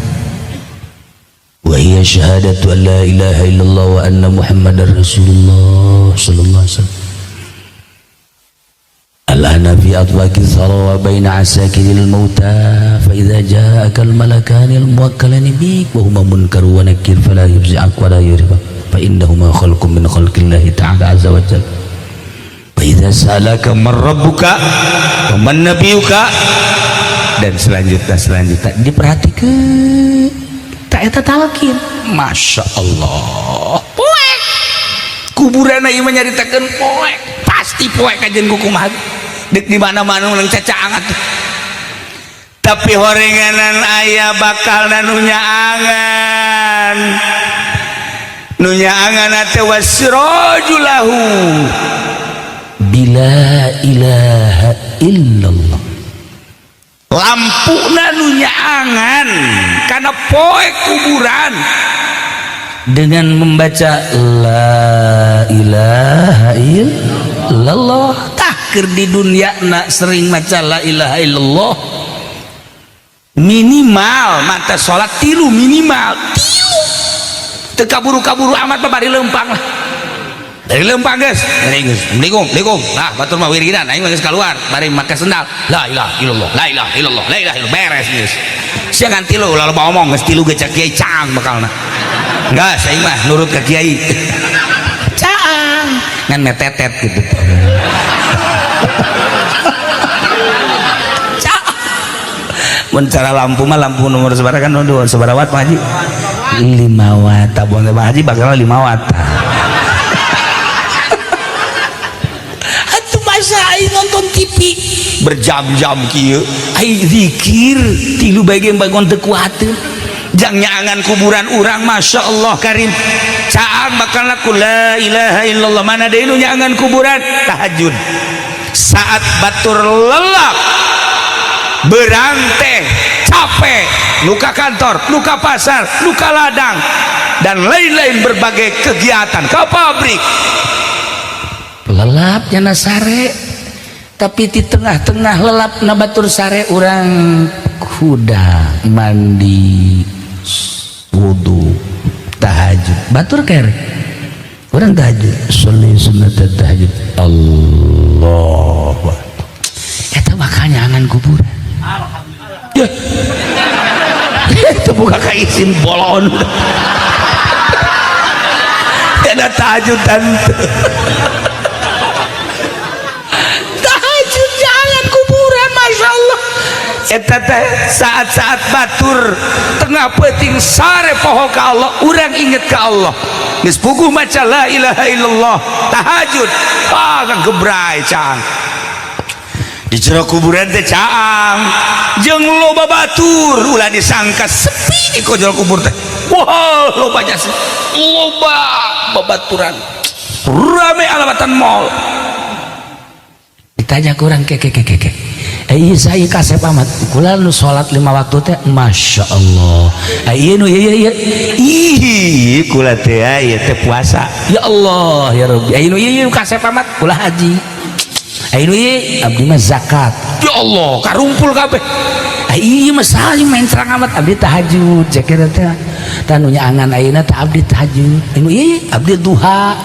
wa hiya syahadatu an la ilaha illallah wa anna muhammadar rasulullah sallallahu alaihi wasallam. Al-ana fi atbaqi thara wa baina asakiril mauta fa idza ja'aka al-malakani al-muwakkalani bik wa huma munkar wa nakir fala yufzi'ak wa la yuribak fa innahuma khalqun min khalqillahi ta'ala azza wa jalla. Fa idza sa'alaka man rabbuka wa man nabiyuka, dan selanjutnya diperhatikan tak eta talqin. Masya Allah poek kuburan ieu mah nyaritakeun poek pasti poek kajen kukumaha dek di mana-mana ulang cacaangan. Tapi horenganan aya bakal nu nyaangan nu nyaangan teh wasrajulahu bila ilaha illallah. Lampuna nu nyaangan Karena poe kuburan dengan membaca la ilaha illallah. Tah, keur di dunia nak sering maca la ilaha illallah, minimal mata sholat tilu, minimal tilu, teu kaburu-kaburu amat mah, bari lempang lah, dari lempang geus, dari geus, Assalamualaikum, Assalamualaikum. Nah, batur mah wiridan, aing mah geus keluar bari make sendal, la ilaha illallah, la ilaha illallah, la ilaha illallah, beres geus. Sia ngan tilu, ulah loba omong, geus tilu ge cak kiai caang bakalna. Enggak, saya mah nurut ke kiai. Caang ngan metetet gitu. Caang. Mun cara lampu mah, lampu nomor sabaraha kan, dua sabaraha watt, Pak Haji? 5 watt. Tabung Pak Haji bakal 5 watt. Atuh masa aing nonton TV berjam-jam kieu, aing zikir tilu bae ge bangun teu kuateun. Jang nyaangan kuburan urang, Masya Allah karim, caang bakal laku la ilaha illallah. Mana deui nu nyaangan kuburan? Tahajud. Saat batur lelap berang teh capek, luka kantor, luka pasar, luka ladang, dan lain-lain berbagai kegiatan ke pabrik, lelap nyana sare, tapi di tengah-tengah lelap na batur sare, urang kuda mandi, wudu, tahajud. Batur kere urang tahajud, sholli sunnat tahajud, Allah, eta bakal nyangan kuburan. Ya. Itu buka kaisin bolon. Ada tahajud tante. Tahajud jangan kuburan, Masya Allah. Eta teh saat-saat batur tengah peuting sare poho ka Allah, urang inget ka Allah. Geus puguh maca la ilaha illallah, tahajud, ah gebrai caang. Di jero kuburan teh caang jeung loba batur, ulah disangka sepi di jero kubur teh. Wah, loba jasa, loba babaturan, rame alamatan mall. Ditanya kurang ke ke ke ke ke, eh iya, saya kasep amat, kula nu salat 5 waktu teh, Masya Allah. Eh iya, nu iya iya. Ih, kula teh ieu teh puasa. Ya Allah ya Rabbi. Eh nu iya iya, kasep amat, kula haji. Eh nu iya, abdi mah zakat. Ya Allah, karumpul kabeh. Eh iya mah saling main terang amat, abdi tahajud cek teh. Tah, nu nyaangan ayeuna teh abdi tahajud. Eh nu iya, abdi duha.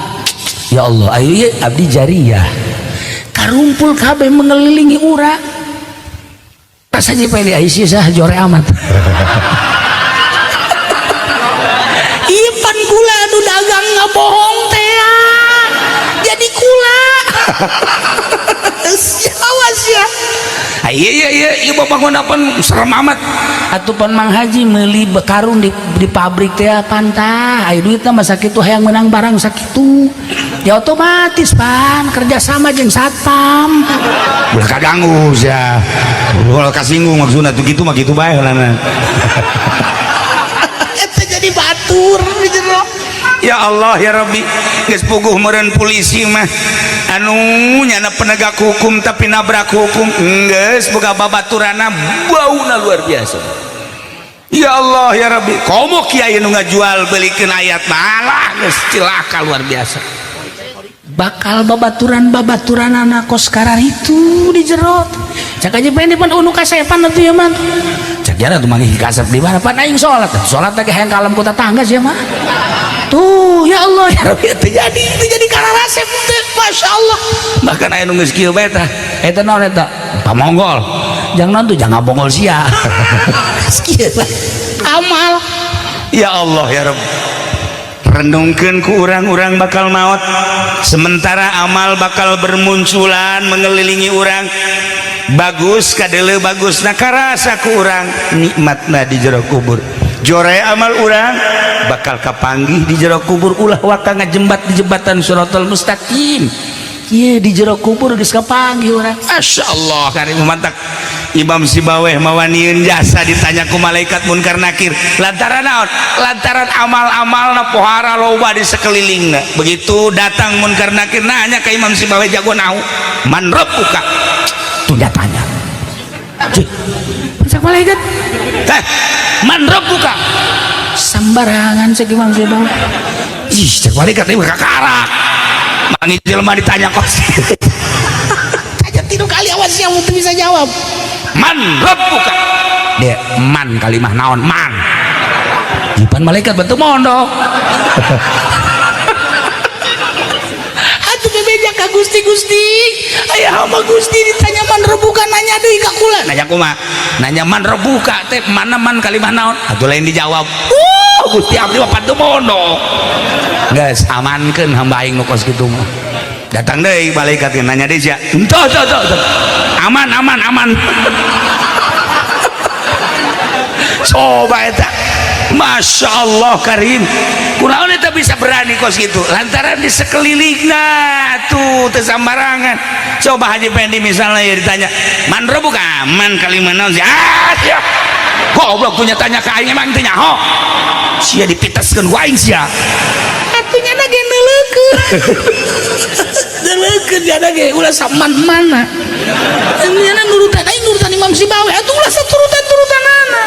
Ya Allah, ayo iya, abdi jariyah. Karumpul kabeh mengelilingi urang. Rasanya pede Aisyah jore amat. Ipan kula anu dagang ngabohong teh jadi kula. Awas ya. Iya iya iya, iya bangun apa serem amat. Atuh pan Mang Haji meuli karung di pabrik teh pantah. Ayo duitna mah sakitu, hayang menang barang sakitu. Ya otomatis pan kerjasama jeung satpam. Ulah kaganggu sia. Ulah kasinggung, maksudna tuh kitu mah kitu bae heulana. Eta jadi batur di jero. Ya Allah ya Rabbi, geus puguh meureun polisi mah anu nyana penegak hukum tapi nabrak hukum, geus boga babaturana bauna luar biasa. Ya Allah ya Rabbi, komo kiai nu ngajual belikeun ayat malah geus cilaka luar biasa. Bakal babaturan-babaturan anak kos karar itu di jero. Cak aja pengen pan unu kasepan atuh ya mah. Cak jana tuh manggih kasep di mana pan aing salat. Salat teh hayang kalem ku tetangga sia mah. Tuh ya Allah ya Rabbi, itu jadi kararasep teh, Masya Allah. Bahkan aya nu geus kieu bae tah. Eta naon eta? Pamonggol. Jangan tuh jangan bonggol sia. Kieu amal. Ya Allah ya Rabbi. Renungkeun ku urang-urang bakal maut, sementara amal bakal bermunculan mengelilingi urang. Bagus kadele, bagus nah karasa ku urang nikmatna di jero kubur. Jore amal urang bakal kapanggih di jero kubur. Ulah waka ngajembat di jembatan suratul mustaqim. Ieu di jero kubur geus kapanggih urang. Masya Allah karim, mantak Imam Sibaweh mawanieun jasa ditanya ku malaikat munkar nakir lantaran naon? Lantaran amal-amalna pohara loba di sekelilingna. Begitu datang munkar nakir nanya ke Imam Sibaweh, jago nahu, man rabbuka? Tunda tanya. Cih, cak malaikat. Teh Man rabbuka? Sambarangan cek Imam Sibawaih. Ih, cek malaikat ieu kakarak. Mangi jelema ditanya kos. Tanya tilu kali, awas yang teu bisa jawab. Man rabbuka? Dia man kalimah naon man? Jipan malaikat bentuk mondok. Atuh bebeja ka Gusti, Gusti. Aya hamba Gusti ditanya man rabbuka, nanya deui ka kula. Nanya kumaha? Nanya man rabbuka teh mana man kalimah naon? Atuh lain dijawab. Gusti abdi mah patuh mondok. Geus amankeun hamba aing nu kos kitu mah. Datang deui malaikat nanya deui sia. Henteu henteu henteu. Aman aman aman. Coba eta. Masya Allah karim. Kunaon eta bisa berani kos gitu? Lantaran di sekelilingna tuh teu sambarangan. Coba Haji Pendi misalnya ya ditanya, "Man rabbuka?" Man kalimah naon sih? Ah, sia. Goblok punya tanya ka aing emang teu nyaho. Sia dipiteskeun ku aing sia. Atuh nya ge neuleukeun. Neuleukeun nya ge ulah saman-mana. Nya nurutan aing, nurutan Imam Sibawaih atuh ulah saturutan-turutanana.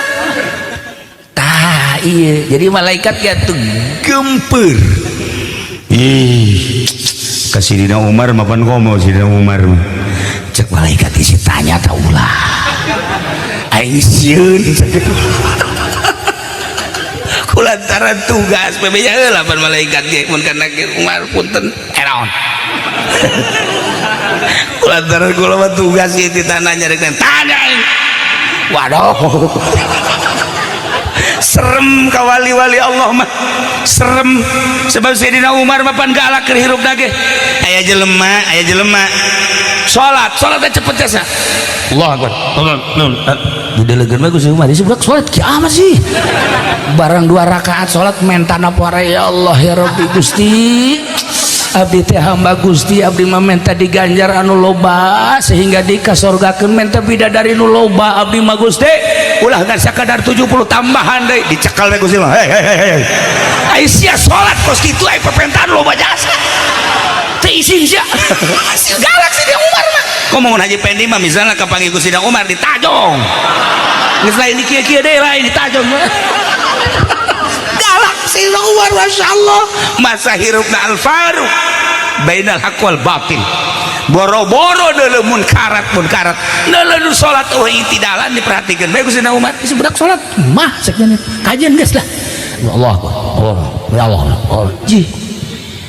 Tah iya, jadi malaikat ya tuh gemper. Ih, ka Sidina Umar mapan komo Sidina Umar mah. Cek malaikat isi tanya ta ulah. Aing sieun. Kulantaran tugas bebeja heula pan malaikat ge mun kana Umar punten eraon. Kulantaran kula mah tugas ieu ditanya rek tanya aing. Waduh. Serem ka wali-wali Allah mah. Serem sebab Sayyidina Umar mah pan galak keur hirup ge. Aya jelema, aya jelema. Salat, salat teh cepet jasa. Allah akbar. Didelegeun mah Gusti Umar, budak salat kiamat sih. Barang 2 rakaat salat mentana pare ya Allah ya Rabbi Gusti. Abdi teh hamba Gusti, abdi mah menta diganjar anu loba sehingga dikasorgakeun, menta bidadari nu loba abdi mah Gusti. Ulah ngan sakadar 70 tambahan deui dicekal we Gusti mah. Hei hei hei. Ai sia salat kos kitu ai pepentaan loba jasa. Teu isin sia. Galak si dia Umar mah. Komo mun Haji Pendi mah misalnya kapanggih ku Sidina Umar ditajong. Geus lain di kieu-kieu deui lain ditajong. Galak Sidina Umar masya Allah. Masa hirupna Al-Faruq bainal haq wal batil. Boro-boro deuleu munkarat munkarat. Deuleu nu salat eueuh itidalan diperhatikeun bae ku Sidina Umar. Geus budak salat mah cek kajian geus lah. Ya Allah, Allah, ya Allah, Allah. Ji.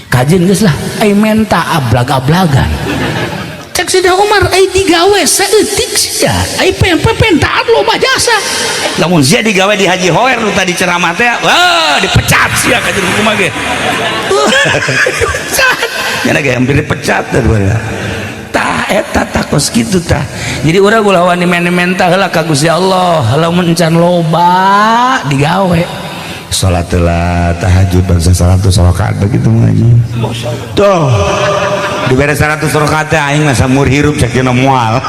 Kajian geus lah, ai menta ablag-ablagan. Cek Sidina Umar ai digawe saeutik sia, ai pentaan loba jasa. Lamun sia digawe di Haji Hoer nu tadi ceramah teh, wah dipecat sia ka jeung kumaha ge. Nya ge hampir dipecat teh. Tah eta tah kos kitu tah. Jadi urang ulah wani menta heula ka Gusti Allah, lamun encan loba digawe. Salat heula tahajud bangsa 100 rakaat begitu ngaji. Tuh. Dibere 100 rakaat teh aing mah samur hirup cek dina moal.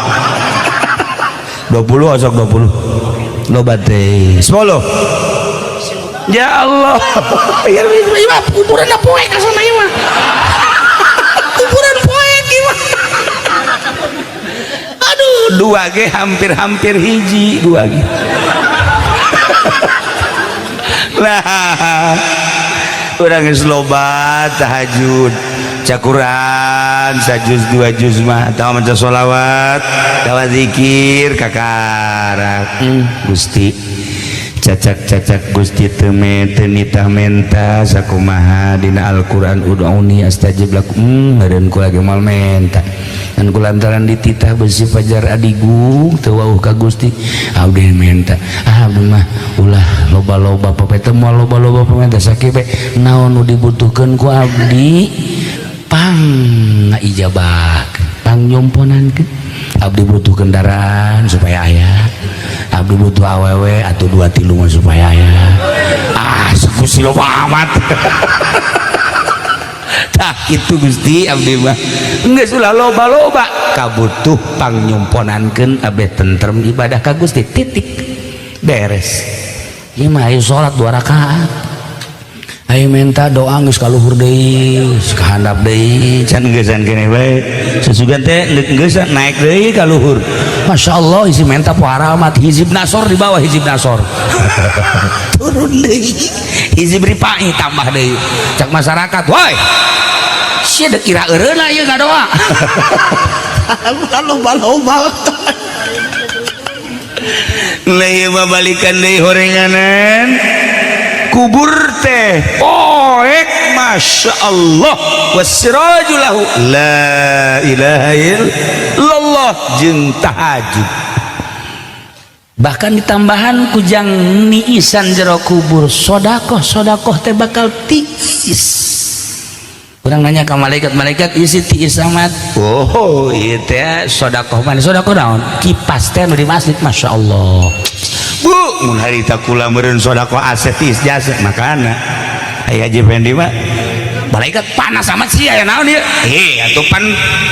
20 osok 20. Loba teh 10. Ya Allah. Ya mah kuburan poek ka sana ieu mah. Kuburan poek ieu mah. Aduh, dua ge hampir-hampir hiji dua ge. Lah, urang geus loba tahajud, cakuran sajuz dua juz mah, atawa maca sholawat, tawa zikir kakarak. Gusti, cacak-cacak Gusti teu teu nitah menta sakumaha dina Al-Qur'an ud'uni astajib lakum. Meureun kula ge moal menta. Dan kulantaran dititah besi fajar adigung teu wauh ka Gusti abdi menta. Ah abdi mah ulah loba-loba papete moal loba-loba pamenta sakieu bae naon nu dibutuhkeun ku abdi pang ngaijabah pang nyomponankeun. Abdi butuh kendaraan supaya aya, abdi butuh awewe atau 2 3 mah supaya aya. Ah Gusti loba amat. Tah kitu Gusti abdi mah geus ulah loba-loba kabutuh pangnyomponankeun abeh tentrem ibadah ka Gusti titik beres. Ieu mah ayo salat 2 rakaat. Ayo minta doa geus ka luhur deui, ka handap deui, can geusan keneh bae. Susugan teh geus naik deui ka luhur. Masya Allah isi menta pohara amat hizib nasor di bawah hizib nasor. Turun deui. Hizib ripai tambah deui. Cak masyarakat, woi. Sia deuk kira eureuna ieu ngadoa. Loba-loba. Lah ieu mah balikan deui horenganan. Kubur teh poek Masya Allah wasiraju lahu la ilaha illallah jeung tahajud bahkan ditambahan kujang niisan jero kubur sodakoh sodakoh teh bakal tiis. Urang nanya ke malaikat, malaikat isi tiis amat. Oh ieu teh sodakoh mana sodakoh naon kipas teh nu di masjid. Masya Allah Bu, mun harita kula meureun sedekah aset tiis jasa makana aya Haji Fendi mah malaikat panas amat sih aya naon ieu eh atuh pan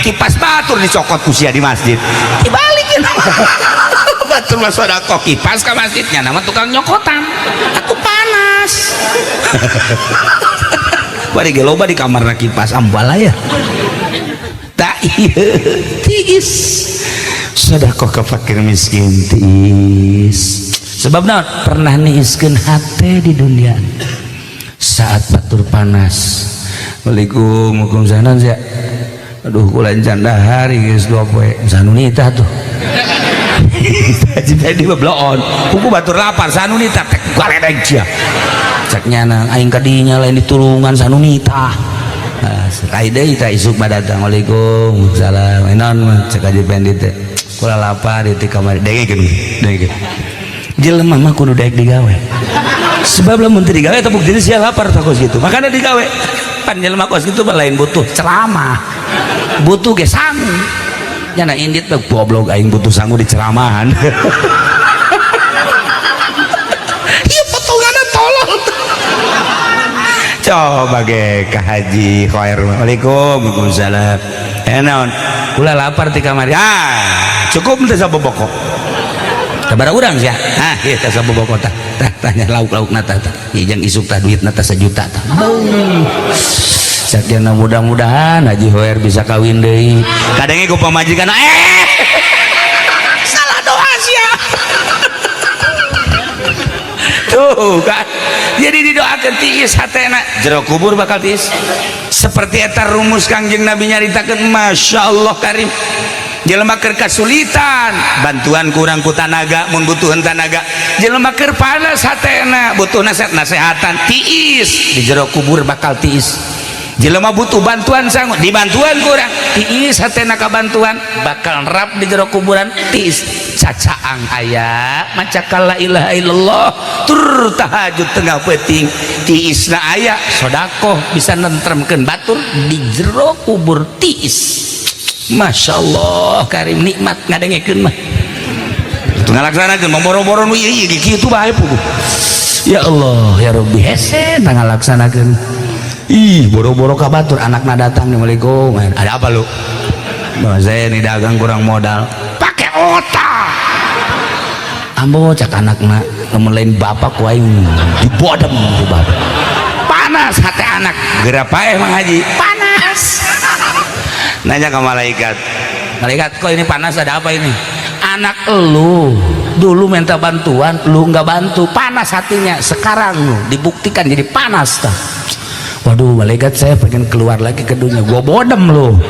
kipas batur dicokot ku sia di masjid dibalikin batur mah sedekah kipas ka masjidnya nama tukang nyokotan atuh panas. Bari ge loba di kamarna kipas ambal ya tak ieu tiis sedekah ka fakir miskin tiis. Sebab naon pernah niiskeun hate di dunia saat batur panas. Waalaikum waalaikumsalam sia. Aduh kula can dahar geus 2 poe sanunita tuh. Haji Fendi mah bloon. Kuku batur lapar sanunita tek galedeg sia. Cek nyana aing ka dinya lain ditulungan sanunita. Nah, sekali deui tah isuk mah datang. Waalaikum salam. Naon cek Haji Fendi teh. Kula lapar di kamar dengekeun dengekeun. Jelema mah kudu daek digawe. Sebab lamun teu digawe tepuk diri sia lapar tah kos kitu. Makana digawe. Pan jelema kos kitu mah lain butuh ceramah. Butuh ge sangu. Nyana indit mah goblok aing butuh sangu di ceramahan. Ieu potonganna tolol. Coba ge ka Haji Khair. Waalaikum waalaikumsalam. Eh naon? Kula lapar ti kamari. Ah, cukup teh saboboko. Sabaraha urang sia? Ah, ieu teh saboboko tah. Tah tanya lauk-laukna tah tah. Ieu jeung isuk tah duitna tah sejuta tah. Sakiana mudah-mudahan Haji Hoer bisa kawin deui. Kadenge ku pamajikan salah doa sia. Tuh kan. Jadi didoakeun tiis hatena jero kubur bakal tiis. Seperti eta rumus Kangjeng Nabi nyaritakeun Masya Allah karim. Jelema keur kasulitan bantuan kurang ku tanaga mun butuhan tanaga. Jelema keur panas hatena butuh nasihat nasehatan tiis di jero kubur bakal tiis. Jelema butuh bantuan sangu dibantuan kurang tiis hatena ka bantuan bakal rap di jero kuburan tiis. Cacaang aya maca la ilaha illallah tur tahajud tengah peuting tiisna aya sodakoh bisa nentremkeun batur di jero kubur tiis. Masya Allah karim nikmat ngadengekeun mah itu ngalaksanakeun mamboro-boro nu ieu ieu kitu bae puguh. Ya Allah ya Rabbi hese ngalaksanakeun. Ih boro-boro ka batur anakna datang. Assalamualaikum ada apa lu? Bah, saya ini dagang kurang modal. Pakai otak ambo cak anakna lamun lain bapak ku aing dibodem ku bapak. Panas hati anak geura paeh Mang Haji panas. Nanya ke malaikat, malaikat kok ini panas ada apa ini? Anak elu dulu minta bantuan lu nggak bantu panas hatinya sekarang lu dibuktikan jadi panas tah. Waduh malaikat saya pengen keluar lagi ke dunia gua bodem lu.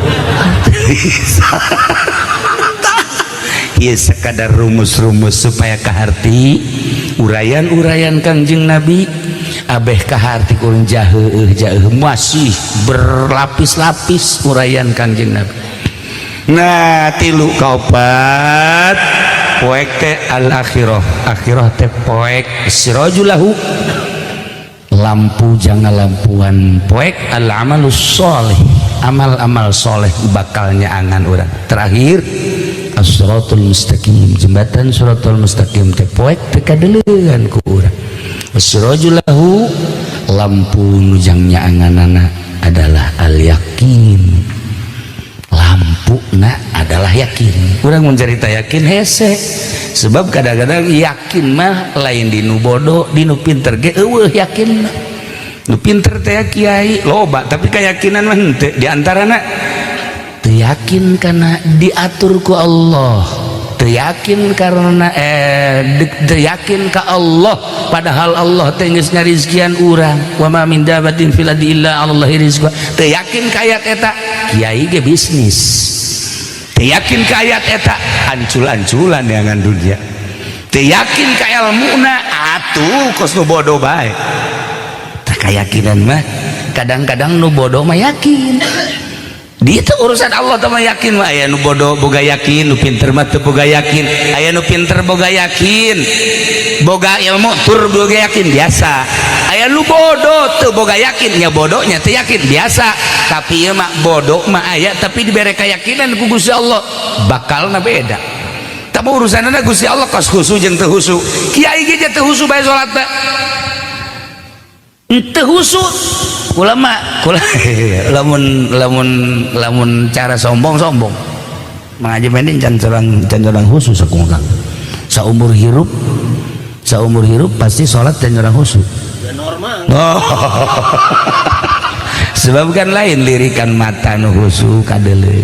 Iya sekadar rumus-rumus supaya kaharti uraian-uraian Kangjeng Nabi abeh kaharti kurang jaheuh jaheuh masih berlapis-lapis uraian Kangjeng Nabi. Nah tilu kaopat poek teh al akhirah akhirah teh poek sirajulahu lampu jangan lampuan poek al amalus soleh amal-amal soleh bakalnya angan urang. Terakhir as-siratul mustaqim jembatan siratul mustaqim teh poek teh kadeleuan ku urang. As-sirajulahu lampu nujangnya anganana adalah al yakin. Lampuna adalah yakin. Urang mun carita yakin hese sebab kadang-kadang yakin mah lain dinu bodoh dinu pinter ge eueuh yakin mah. Nu pinter teh kiai loba, tapi keyakinan mah henteu. Di antarana teu yakin karena diatur ku Allah, teu yakin karena teu yakin ka Allah, padahal Allah teh geus ngarizkian urang. Wa ma min dabatin fil ardi illa 'alallahi rizquha. Teu yakin ka ayat eta, kiai ge bisnis. Teu yakin ka ayat eta, ancul-anculan dengan dunia. Teu yakin ka ilmuna, atuh kos nu bodoh bae. Tah, keyakinan mah kadang-kadang nu bodoh mah yakin. Di itu urusan Allah teh mah, yakin mah aya nu bodoh boga yakin, nu pinter mah teu boga yakin. Aya nu pinter boga yakin, boga ilmu tur boga yakin biasa. Aya nu bodoh teu boga yakin, nya bodohnya teu yakin biasa. Tapi ieu mah bodoh mah aya, tapi dibere keyakinan ku Gusti Allah, bakalna beda. Tapi urusanna Gusti Allah kos khusu jeung teu khusu. Kiai ge teu khusu bae salat teh. Teu khusu. Kula mah kula lamun lamun lamun cara sombong sombong. Mengaji pending can corang khusus aku Kang. Saumur hirup pasti salat can corang khusus. Ya normal. Oh. Sebab kan lain lirikan mata nu khusu kadeuleu.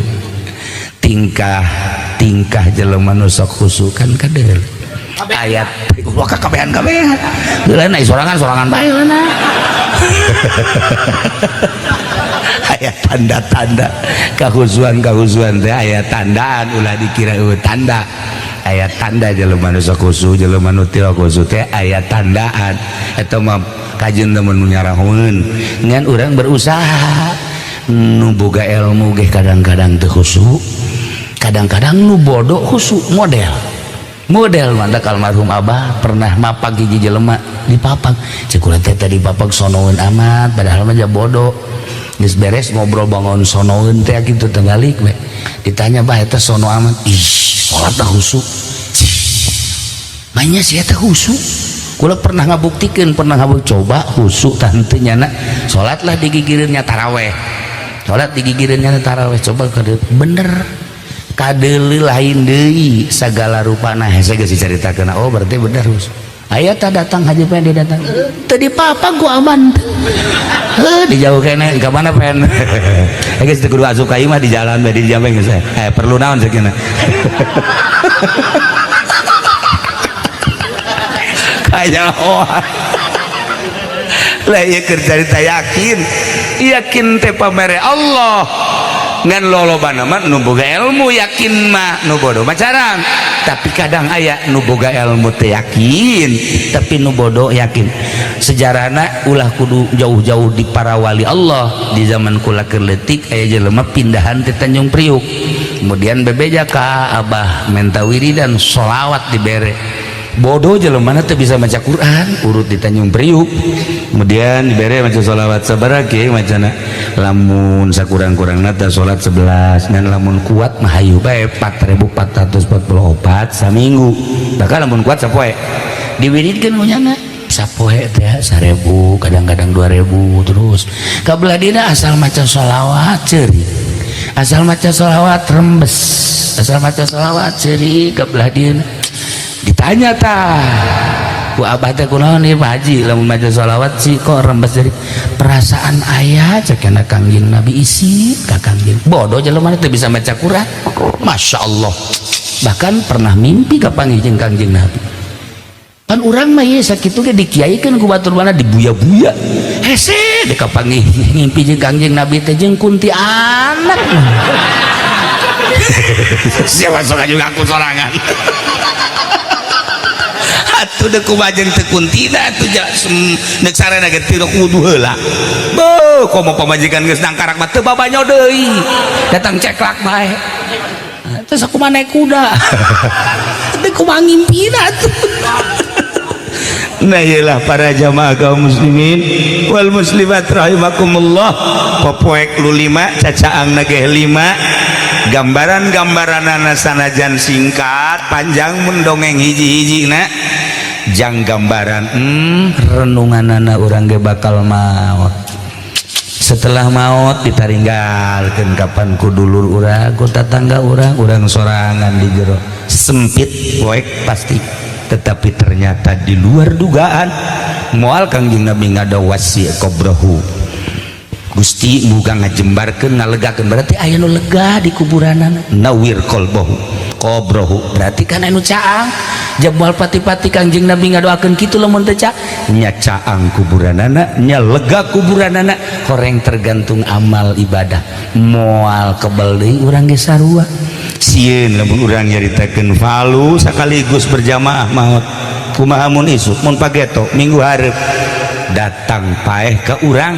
Tingkah tingkah jelema nu sok khusu kan kadeuleu. Ayat wah kabehan kabehan. Heula na sorangan sorangan bae heula. Aya tanda-tanda kahusuan kahusuan teh, aya tandaan, ulah dikira eueuh tanda. Aya tanda jelema nu sok khusu, jelema nu teu khusu teh aya tandaan. Eta mah kajeun temen nu nyarahoeun. Ngan urang berusaha, nu boga ilmu ge kadang-kadang teu khusu, kadang-kadang nu bodoh khusu. Model model mantak almarhum abah pernah mapag hiji jelema, dipapag cek kula teh, tadi papag sonoeun amat, padahal mah bodoh. Geus beres ngobrol bangun sonoeun teh kitu, tenggalik we. Ditanya, "Bah, eta sono amat?" "Ih, salat teh khusu." Banyak sih eta khusu. Kula pernah ngabuktikeun, pernah ngabuk coba khusu tah henteu nyana, salatlah digigireunnya taraweh. Salat digigireunnya taraweh, coba kade bener kadeuleu lain deui sagala rupana. Hese geus dicaritakeun, oh berarti bener khusu. Aya tah datang Haji Pendi, datang teu dipapag ku aman. Heuh, di jauh keneh ka mana pen. Eh, geus teu kudu asup ka imah, di jalan bae, di jambe geus. Eh, perlu naon sakeuna. Kanyahoan. Lah, ieu keur carita yakin. Yakin teh pamere Allah. Ngan lolobana mah nu boga ilmu yakin mah, nu bodoh mah carang. Tapi kadang aya nu boga ilmu teh yakin, tapi nu bodoh yakin. Sejarahna ulah kudu jauh-jauh di para wali Allah, di zaman kula keur leutik aya jelema pindahan ti Tanjung Priuk. Kemudian bebeja ka abah menta wiridan sholawat dibere. Bodoh jelema teu bisa maca Quran, urut di Tanjung Priuk. Kemudian dibere maca sholawat, sabaraha kiai macana? Lamun sakurang-kurangna teh salat 11, ngan lamun kuat mah hayu bae 4444 saminggu. Bahkan lamun kuat sapoe. Diwiridkeun ku nyana sapoe teh 1000, kadang-kadang 2000 terus. Kabelah dina asal maca sholawat ceuri. Asal maca sholawat rembes. Asal maca sholawat ceuri kabelah dina. Ditanya tah ku abah teh, "Kunaon ieu Pak Haji, lamun maca sholawat sih kok rembes?" "Jadi perasaan aya," cek kana Kangjeng Nabi, isi ka Kangjeng. Bodoh jelema teu bisa maca Quran, Masya Allah, bahkan pernah mimpi kapanggih jeung Kangjeng Nabi. Pan urang mah ieu sakitu ge dikiaikeun ku batur mana dibuya-buya hese di kapanggih ngimpi jeung Kangjeng Nabi teh jeung kuntianak. Siapa sok juga aku sorangan atuh deuk kumaha jeung teu kuntina atuh, neuk sarena ge teu kudu heula. Beuh, komo pamajikan geus nangkarak mah teu babanyo deui, datang ceklak bae. Terus aku mah naik kuda, deuk kumaha ngimpina atuh. Nah, iyalah para jamaah kaum muslimin wal muslimat rahimakumullah, popoek lu lima, cacaang nageh lima, gambaran-gambaran sanajan singkat panjang mun dongeng hiji-hiji na jang gambaran renunganana urang ge bakal maot. Setelah maut ditaringgalkeun kapan ku dulur urang, ku tatangga urang, urang sorangan di jero sempit poek pasti. Tetapi ternyata di luar dugaan Moal Kangjeng Nabi ngada wasi qabrahu. Gusti muga ngajembarkeun, ngalegakeun, berarti aya nu lega di kuburanana. Nawwir qalbahu, qabrahu, berarti kan anu caang. Jam moal pati-pati Kangjeng Nabi ngadoakeun kitu lamun teu caang. Nya caang kuburanana, nya lega kuburanana. Horeng tergantung amal ibadah, moal kebel deui urang ge sarua. Sieun lamun urang nyaritakeun falu sekaligus berjamaah maot. Kumaha mun isuk, mun pageto, minggu hareup datang paeh ke urang,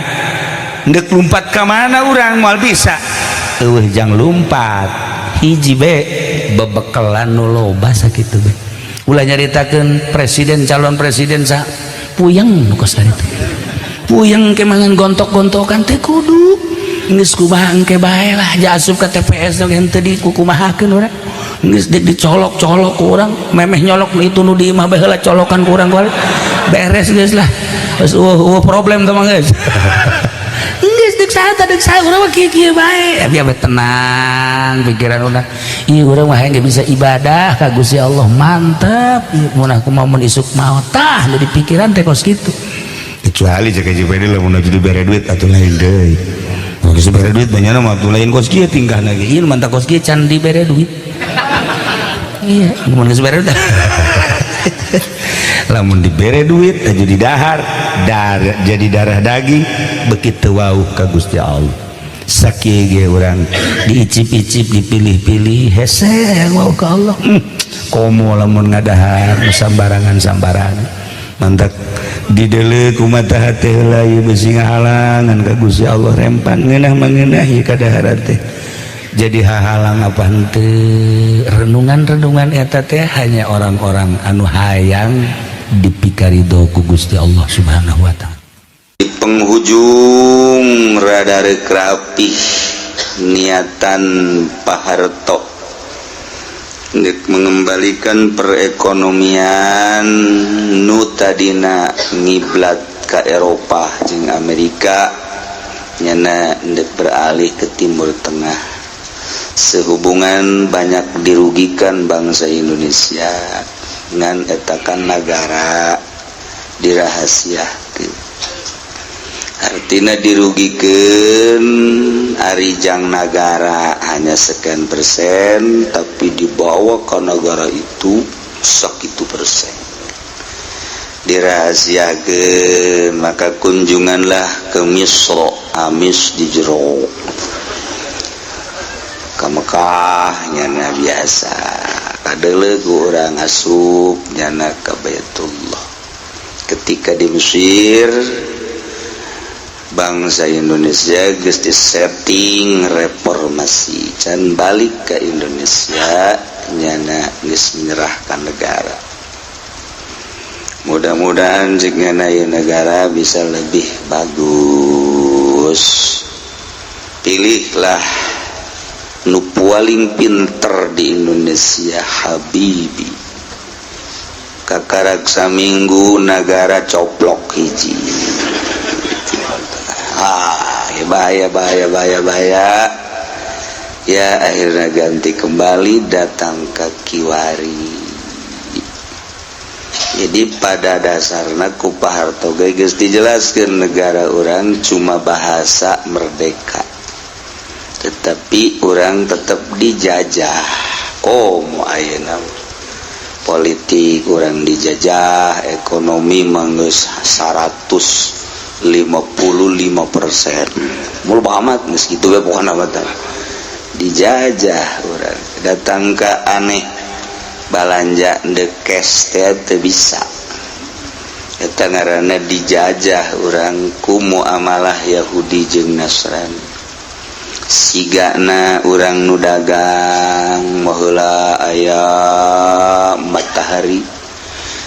ndek lumpat ka mana urang? Moal bisa. Eueuh jang lumpat hiji be bebekelan nu loba sakitu be. Ulah nyaritakeun presiden, calon presiden, sa puyeng nu kos itu, puyeng ke mangan gontok-gontokan teh. Kudu geus kumaha engke bae lah. Ja asup ka TPS oge henteu dikukumahakeun urang, geus dicolok-colok ku urang. Memeh nyolok itu nu di imah bae heula, colokan ku urang beres. Geus lah, geus eueuh problem teh mah. Geus geus deuk saha teh, deuk saha, urang mah kieu-kieu bae. Tapi abeh tenang pikiran urang. Ieu urang mah hayang bisa ibadah ka Gusti Allah, mantep. Ieu mun aku mau, mun isuk maot, tah nu di pikiran teh kos kitu. Kecuali cek JPD, lamun jadi bere duit atuh lain deui. Mun geus bere duit banyak mah atuh lain kos kieu tingkahna ge. Ieu mantap kos kieu can dibere duit. Iya, mun geus bere duit, lamun dibere duit jadi dahar dar, jadi darah daging, begitu wau ka Gusti Allah. Sakieu ge urang diicip-icip, dipilih-pilih, hese wau ka Allah. Komo lamun ngadahar sambarangan-sambarangan. Mantap didele ku mata hate heula, ieu bisi ngahalangan ka Gusti Allah. Rempan ngeunah mangeunah ieu kadaharan teh jadi hahalang apa henteu. Renungan-renungan eta teh hanya orang-orang anu hayang dipikarido ku Gusti Allah Subhanahu wa Ta'ala. Di penghujung rada rek rapih niatan Pak Harto untuk mengembalikan perekonomian nu tadina ngiblat ke Eropa jeung Amerika, nyana ndek beralih ke Timur Tengah. Sehubungan banyak dirugikan bangsa Indonesia, ngan etakan negara dirahasiakeun, artinya dirugikan. Arijang negara hanya sekian persen, tapi dibawa ke negara itu segitu persen, dirahasiakan. Maka kunjunganlah ke Misro, amis di jero ke Mekah, nyana biasa kadele ku urang asup nyana ke Baitullah. Ketika di Mesir, bangsa Indonesia geus disetting reformasi. Can balik ke Indonesia, nyana geus menyerahkan negara. Mudah-mudahan jika negara bisa lebih bagus. Pilihlah nu paling pinter di Indonesia, Habibie. Kakarak saminggu negara coplok hiji. Ah ya, bahaya, bahaya, bahaya, bahaya ya. Akhirnya ganti kembali, datang ke Kiwari. Jadi pada dasarnya ku Pak Harto geus dijelaskan, negara orang cuma bahasa merdeka, tetapi orang tetap dijajah. Komo ayeuna politik orang dijajah, ekonomi mah geus 155%, mul amat geus kitu we pokona mah. Dijajah orang, datang ke aneh balanja the cash teh teu bisa. Eta ngaranna dijajah orang ku muamalah Yahudi jeung Nasrani. Sigana urang nu dagang baheula aya Matahari,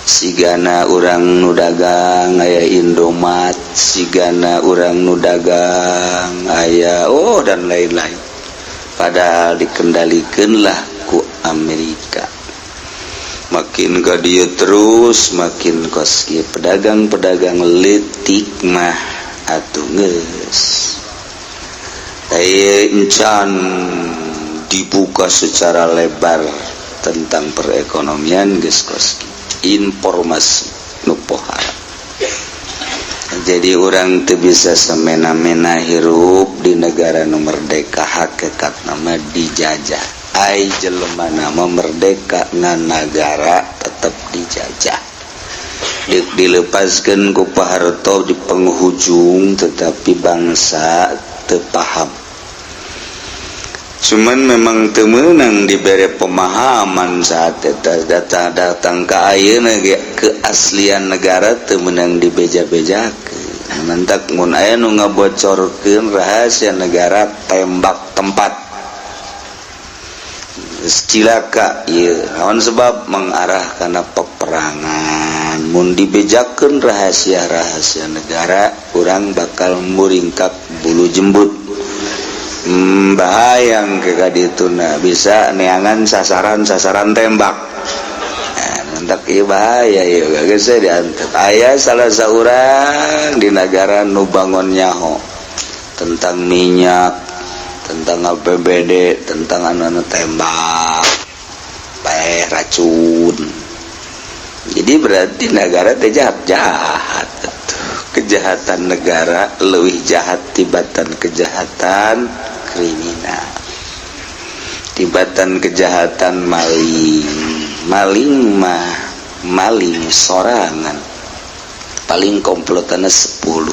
sigana urang nu dagang aya Indomaret, sigana urang nu dagang aya, oh, dan lain-lain, padahal dikendalikanlah ku Amerika. Makin ke dia terus makin koski pedagang-pedagang letik mah atuh geus encan dibuka secara lebar tentang perekonomian, geus koski informasi nu pohara. Jadi urang teu bisa semena-mena hirup di negara nu merdeka, hakikat nama dijajah. Ai jelema nama merdeka ngan negara tetap dijajah. Dilepaskan ku Pak Harto di penghujung, tetapi bangsa teu paham. Cuman memang teu meunang diberi pemahaman saat eta data datang ke ayeuna ge, keaslian negara teu meunang dibeja-bejakeun. Mantak mun aya nu ngabocorkeun rahasia negara, tembak tempat. Geus cilaka ieu. Naon sebab? Mengarah kana peperangan. Mun dibejakeun rahasia-rahasia negara, urang bakal muringkak bulu jembut. Bahayang ke kadituna bisa neangan sasaran-sasaran tembak. Nah, mentak ieu bahaya ieu geus diantep. Aya salah saurang di negara nu bangun nyaho tentang minyak, tentang APBD, tentang anu-anu, tembak paeh racun. Jadi berarti negara teh jahat jahat. Kejahatan negara lebih jahat tibatan kejahatan kriminal, tibatan kejahatan maling. Maling mah maling sorangan, paling komplotannya 10,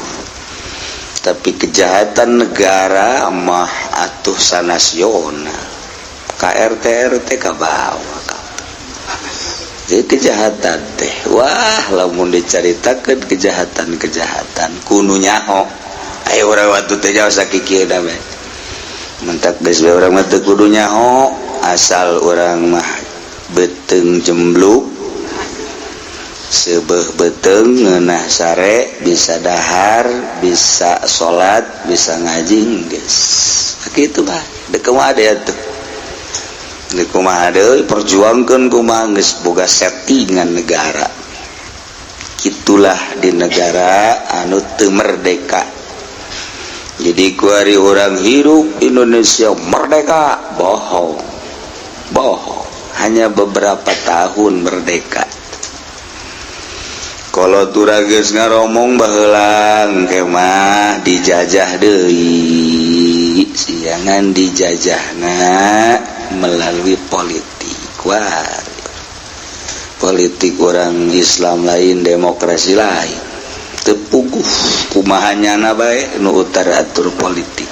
tapi kejahatan negara mah atuh sanasional, KRT RT ke bawah. Jadi kejahatan teh, wah, lamun dicaritakeun kejahatan-kejahatan kudu nyaho. Ayo urang waktu teh jauh sakikieu da we. Mentak geus we urang mah teu kudu nyaho, asal urang mah beuteung jembluk, seubeuh beuteung ngeunah sare, bisa dahar, bisa salat, bisa ngaji, geus kitu bah. Dek kumaha deui atuh? Dek kumaha deui perjuangkeun kumaha, geus boga settingan negara. Gitulah di negara anu teu merdeka. Jadi kuari orang hirup Indonesia merdeka, bohong bohong, hanya beberapa tahun merdeka. Kalau turages ngaromong baheula, kemah dijajah deui, siangan dijajahna melalui politik. Wah, politik orang Islam lain, demokrasi lain, teu puguh kumaha nyana bae nu utar atur politik.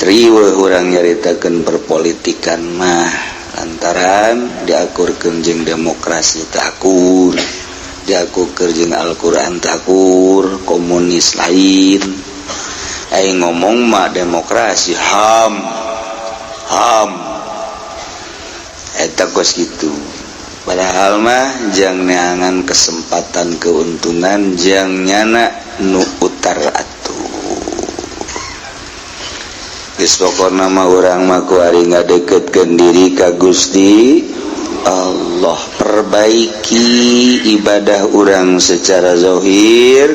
Riweuh urang nyaritakeun perpolitikan mah, lantaran diakurkeun jeung demokrasi teu akur, diakurkeun jeung Al-Qur'an teu akur, komunis lain. Aing ngomong mah demokrasi, HAM HAM, eta kos gitu. Padahal mah jang neangan kesempatan keuntungan, jang nyana nu utar atuh. Geus pokona mah urang mah kuari ngadeketkeun diri ka Gusti Allah, perbaiki ibadah urang secara zahir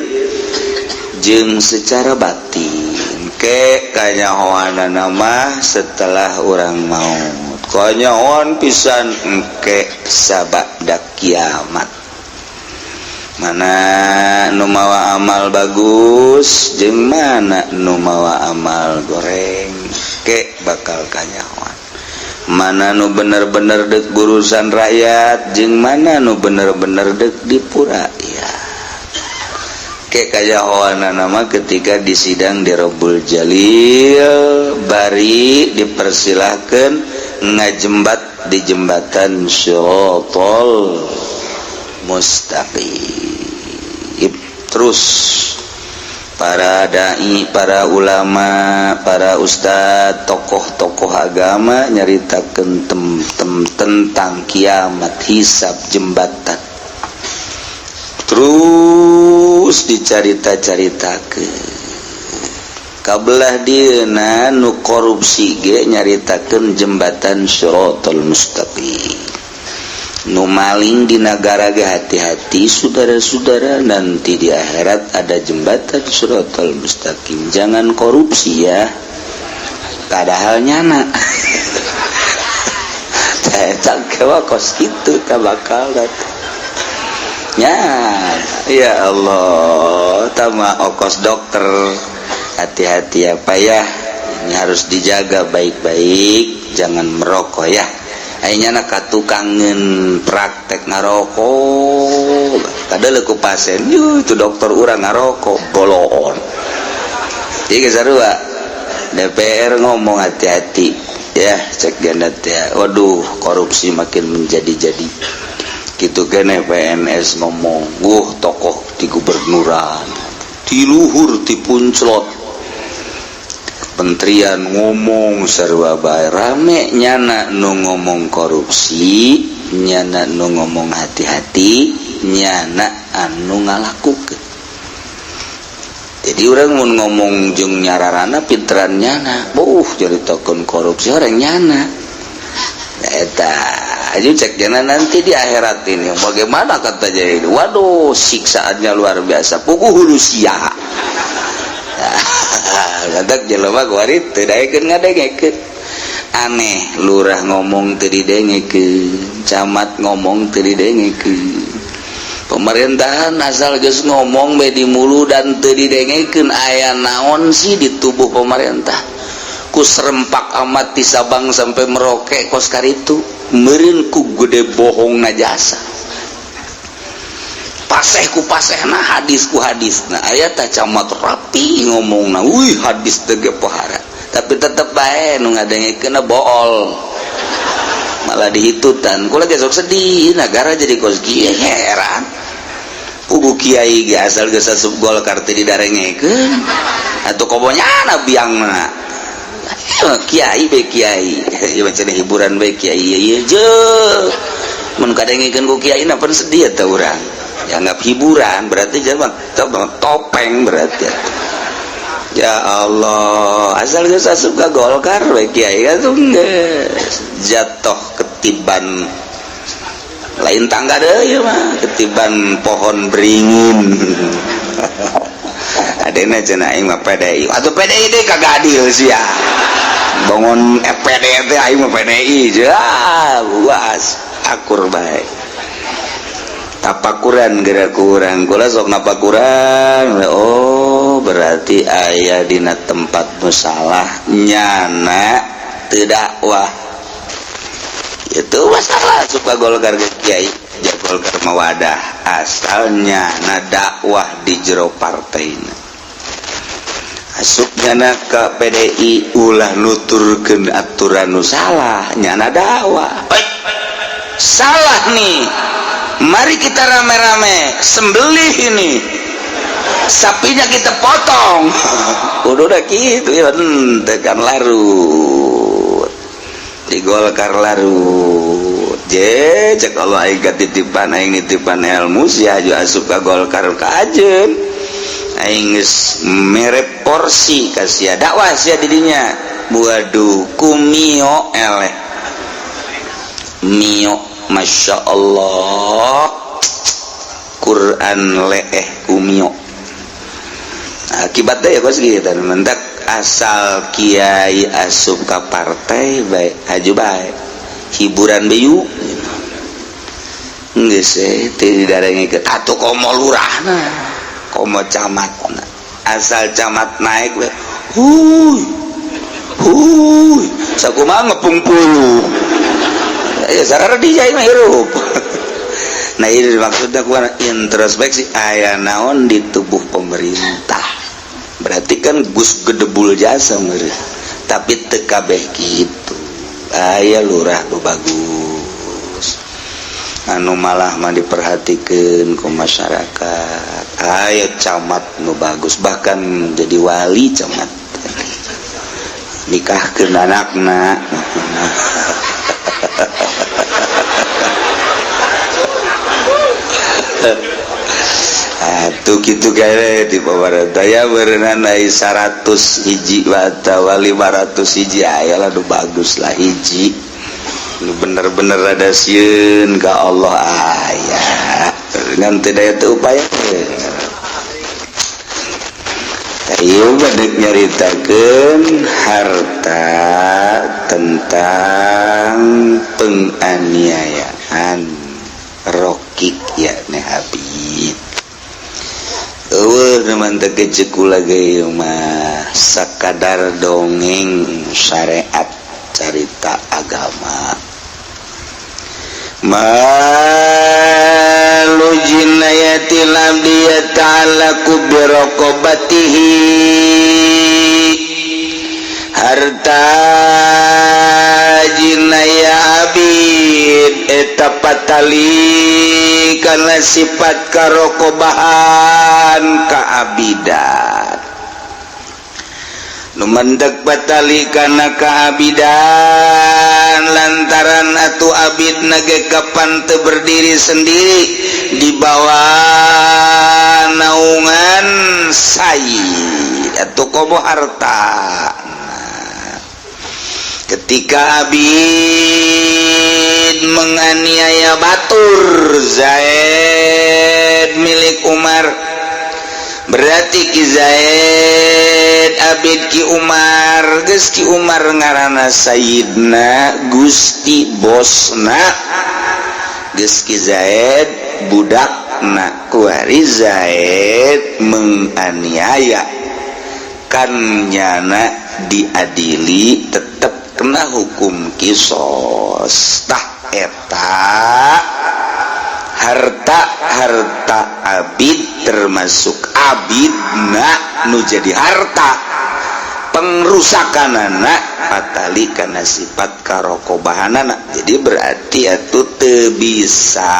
jeung secara batin. Ke kanyahoanana mah setelah urang maut, kanyahoan pisan engke sabada kiamat, mana nu mawa amal bagus jeung mana nu mawa amal goreng, ke bakal kanyahoan mana nu bener-bener dek urusan rakyat jeung mana nu bener-bener dek dipura ya. Ke kanyahoan nama ketika di sidang di Robbul Jalil, bari dipersilahkan ngajembat di jembatan Shirotol Mustaqim. Terus para dai, para ulama, para ustadz, tokoh-tokoh agama nyaritakeun tem tentang kiamat, hisab, jembatan, terus dicarita-caritakeun. Kabelah dieuna nu korupsi ge nyaritakeun jembatan Shiratal Mustaqim. Nu maling di negara ge, hati-hati saudara-saudara, nanti di akhirat ada jembatan Shiratal Mustaqim, jangan korupsi ya. Padahal nyana eta kos kitu ka bakal ya. Ya Allah. harta mah okos dokter. Hati-hati ya Pak ya, ini harus dijaga baik-baik, jangan merokok ya. Ayeuna na ka tukangeun praktek ngarokok, kadal ku pasien, yuh itu dokter urang ngarokok boloon. Jadi sarua DPR ngomong hati-hati ya, cek gandat ya, waduh korupsi makin menjadi-jadi gitu kene. PNS ngomong, wuh tokoh di gubernuran di luhur di punclot kementerian ngomong, sarua bae rame. Nyana nu ngomong korupsi, nyana nu ngomong hati-hati, nyana anu ngalakukeun. Jadi orang mau ngomong jeung nyararana pinteran nyana, buh jadi token korupsi orang nyana eta aja. Cek jana nanti di akhirat ini bagaimana kata jadi, waduh siksaannya luar biasa, puguh hulu sia. Lantak jelema kuari teu daekeun ngadengekeun. Aneh, lurah ngomong teu didengekeun, camat ngomong teu didengekeun, pemerintahan asal geus ngomong be di mulu dan teu didengekeun. Aya naon sih di tubuh pemerintah ku serempak amat di Sabang sampai Merauke kos karitu? Meureun ku gede bohong na jasa paseh ku pasehna, hadis ku hadis. Nah, aya tah camat rapi ngomong, nah wih hadis teh ge pohara, tapi tetep bae nu ngadengekeun bool malah dihitutan. Kula ge sok sedih, negara jadi kos kieu, heran. Puguh kiai ge asal geus asup Golkar teh didarengekeun atuh, komo nyana biangna kiai be kiai ieu macam hiburan be kiai ieu je mun kadengekeun ku kiai na pan sedih eta. Urang dianggap hiburan berarti jangan topeng berarti. Ya Allah, asal geus asup ka Golkar we kiai atuh geus jatuh ketiban lain tangga deui mah, ketiban pohon beringin. Adena cenah aing mah PDI atuh, PDI deui kagak adil sia bangun FPD teh, aing mah PDI ja buas akur bae. Tapakuran gerak kurang kula sok napakuran. Oh, berarti aya dina tempat nu salah nyana teu dakwah itu masalah. Suka Golkar ke kiai ja Golkar mawadah asalnya na dakwah di jero partaina. Asup nyana ke PDI ulah nuturkeun aturan nu salah, nyana dakwah. Salah nih, mari kita rame-rame sembelih ini sapinya, kita potong udah gitu ya. Tekan larut di Golkar, larut je. Cek Allah, aing titipan, aing nitipan ilmu sia aju asup ka Golkar kajen aing geus mere porsi ka sia, dakwah sia didinya. Waduh, kumio eleh mio, Masya Allah, Quran leeh kumio. Akibatnya ya kos gitu mentak asal kiai asup ka partai baik haju baik hiburan beyu geus teu didarengekeun atuh. Komo lurahna, komo camatna, asal camat naik we huy huy sakumaha ngepung puluh ya sarara dijai mah hirup. Nah, ini maksudnya ku introspeksi aya naon di tubuh pemerintah, berarti kan gus gedebul jasa meureun. Tapi teu kabeh kitu, aya lurah nu bagus anu malah mah diperhatikeun ku masyarakat, aya camat nu bagus bahkan jadi wali camat nikahkeun anakna. Atuh kitu kene di pemerintah ya berenang 100 hiji atawa 500 hiji aya lah nu bagus lah, hiji nu bener-bener rada sieun ka Allah aya ngan teu daya teu upaya. Ayo badek nyaritakeun harta tentang penganiayaan rokik ya ne Habib. Eueuh Mah sakadar dongeng syariat, carita agama. Malu jinayatil abdi yata'allaqu bi raqabatihi, harta jinaya abid eta patali karena sifat karokobahan kaabidan. Nu mendek patali karena kaabidan lantaran atuh abid nage kapan teu berdiri sendiri, di bawah naungan sayyid atau komo harta. Nah, ketika abid menganiaya batur Zaid milik Umar, berarti Ki Zaid abid Ki Umar. Geus Ki Umar ngaranna Sayyidna, Gusti, bosna. Geus Ki Zaid budakna. Kuari Zaid menganiaya kan nyana diadili, tetep kena hukum kisos. Tah, eta harta harta abid termasuk abidna nu jadi harta pengrusakan anak patali karena sifat karokobahanana. Jadi berarti atuh teu bisa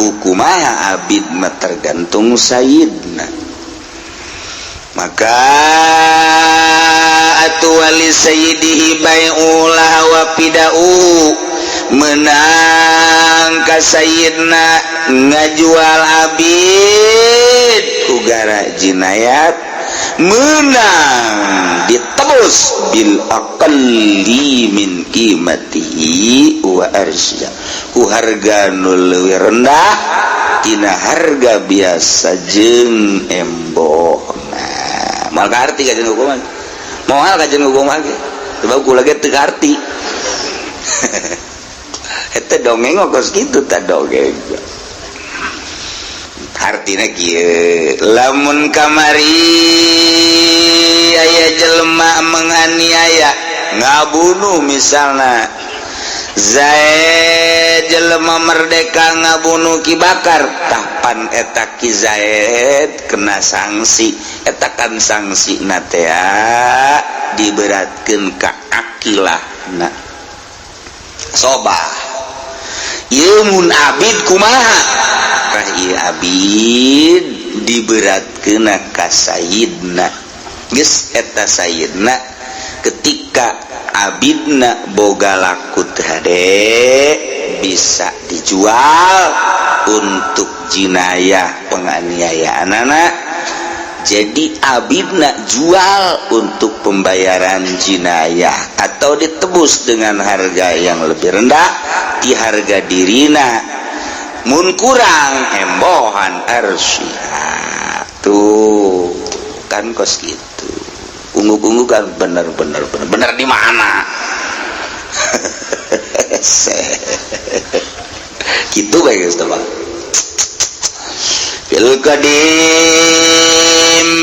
kukumaha, abid mah tergantung sayyidna. Maka atuh wali sayyidihi bai'ulah wa fida'u, menang ka sayyidna ngajual abid ku gara jinayat, menang ditebus bil aqalli min qimatihi wa arsya, ku harga nu leuwih rendah tina harga biasa jeung embohna. Moal kaarti kajeun hukuman, moal kajeun hukuman ge, sebab kula ge teu kaarti. Eta dongeng kos kitu tah. Dongeng artina kieu: lamun kamari aya jelema menganiaya, ngabunuh, misalna Zaid jelema merdeka ngabunuh Ki Bakar, tapan eta Ki Zaid kena sanksi. Eta kan sanksi natea diberatkeun ka akilahna sobah. Ieu mun abid kumaha? Tah, ieu abid diberatkeun ka sayyidna. Geus eta sayyidna ketika abidna boga laku teu hade, bisa dijual untuk jinayah penganiayaan anak. Jadi abidna jual untuk pembayaran jinayah atau ditebus dengan harga yang lebih rendah di harga dirina. Mun kurang, embohan arsyiha. Tuh kan kos gitu. Ungu-ungu kan bener bener bener bener di mana gitu baik guys. Fil qadim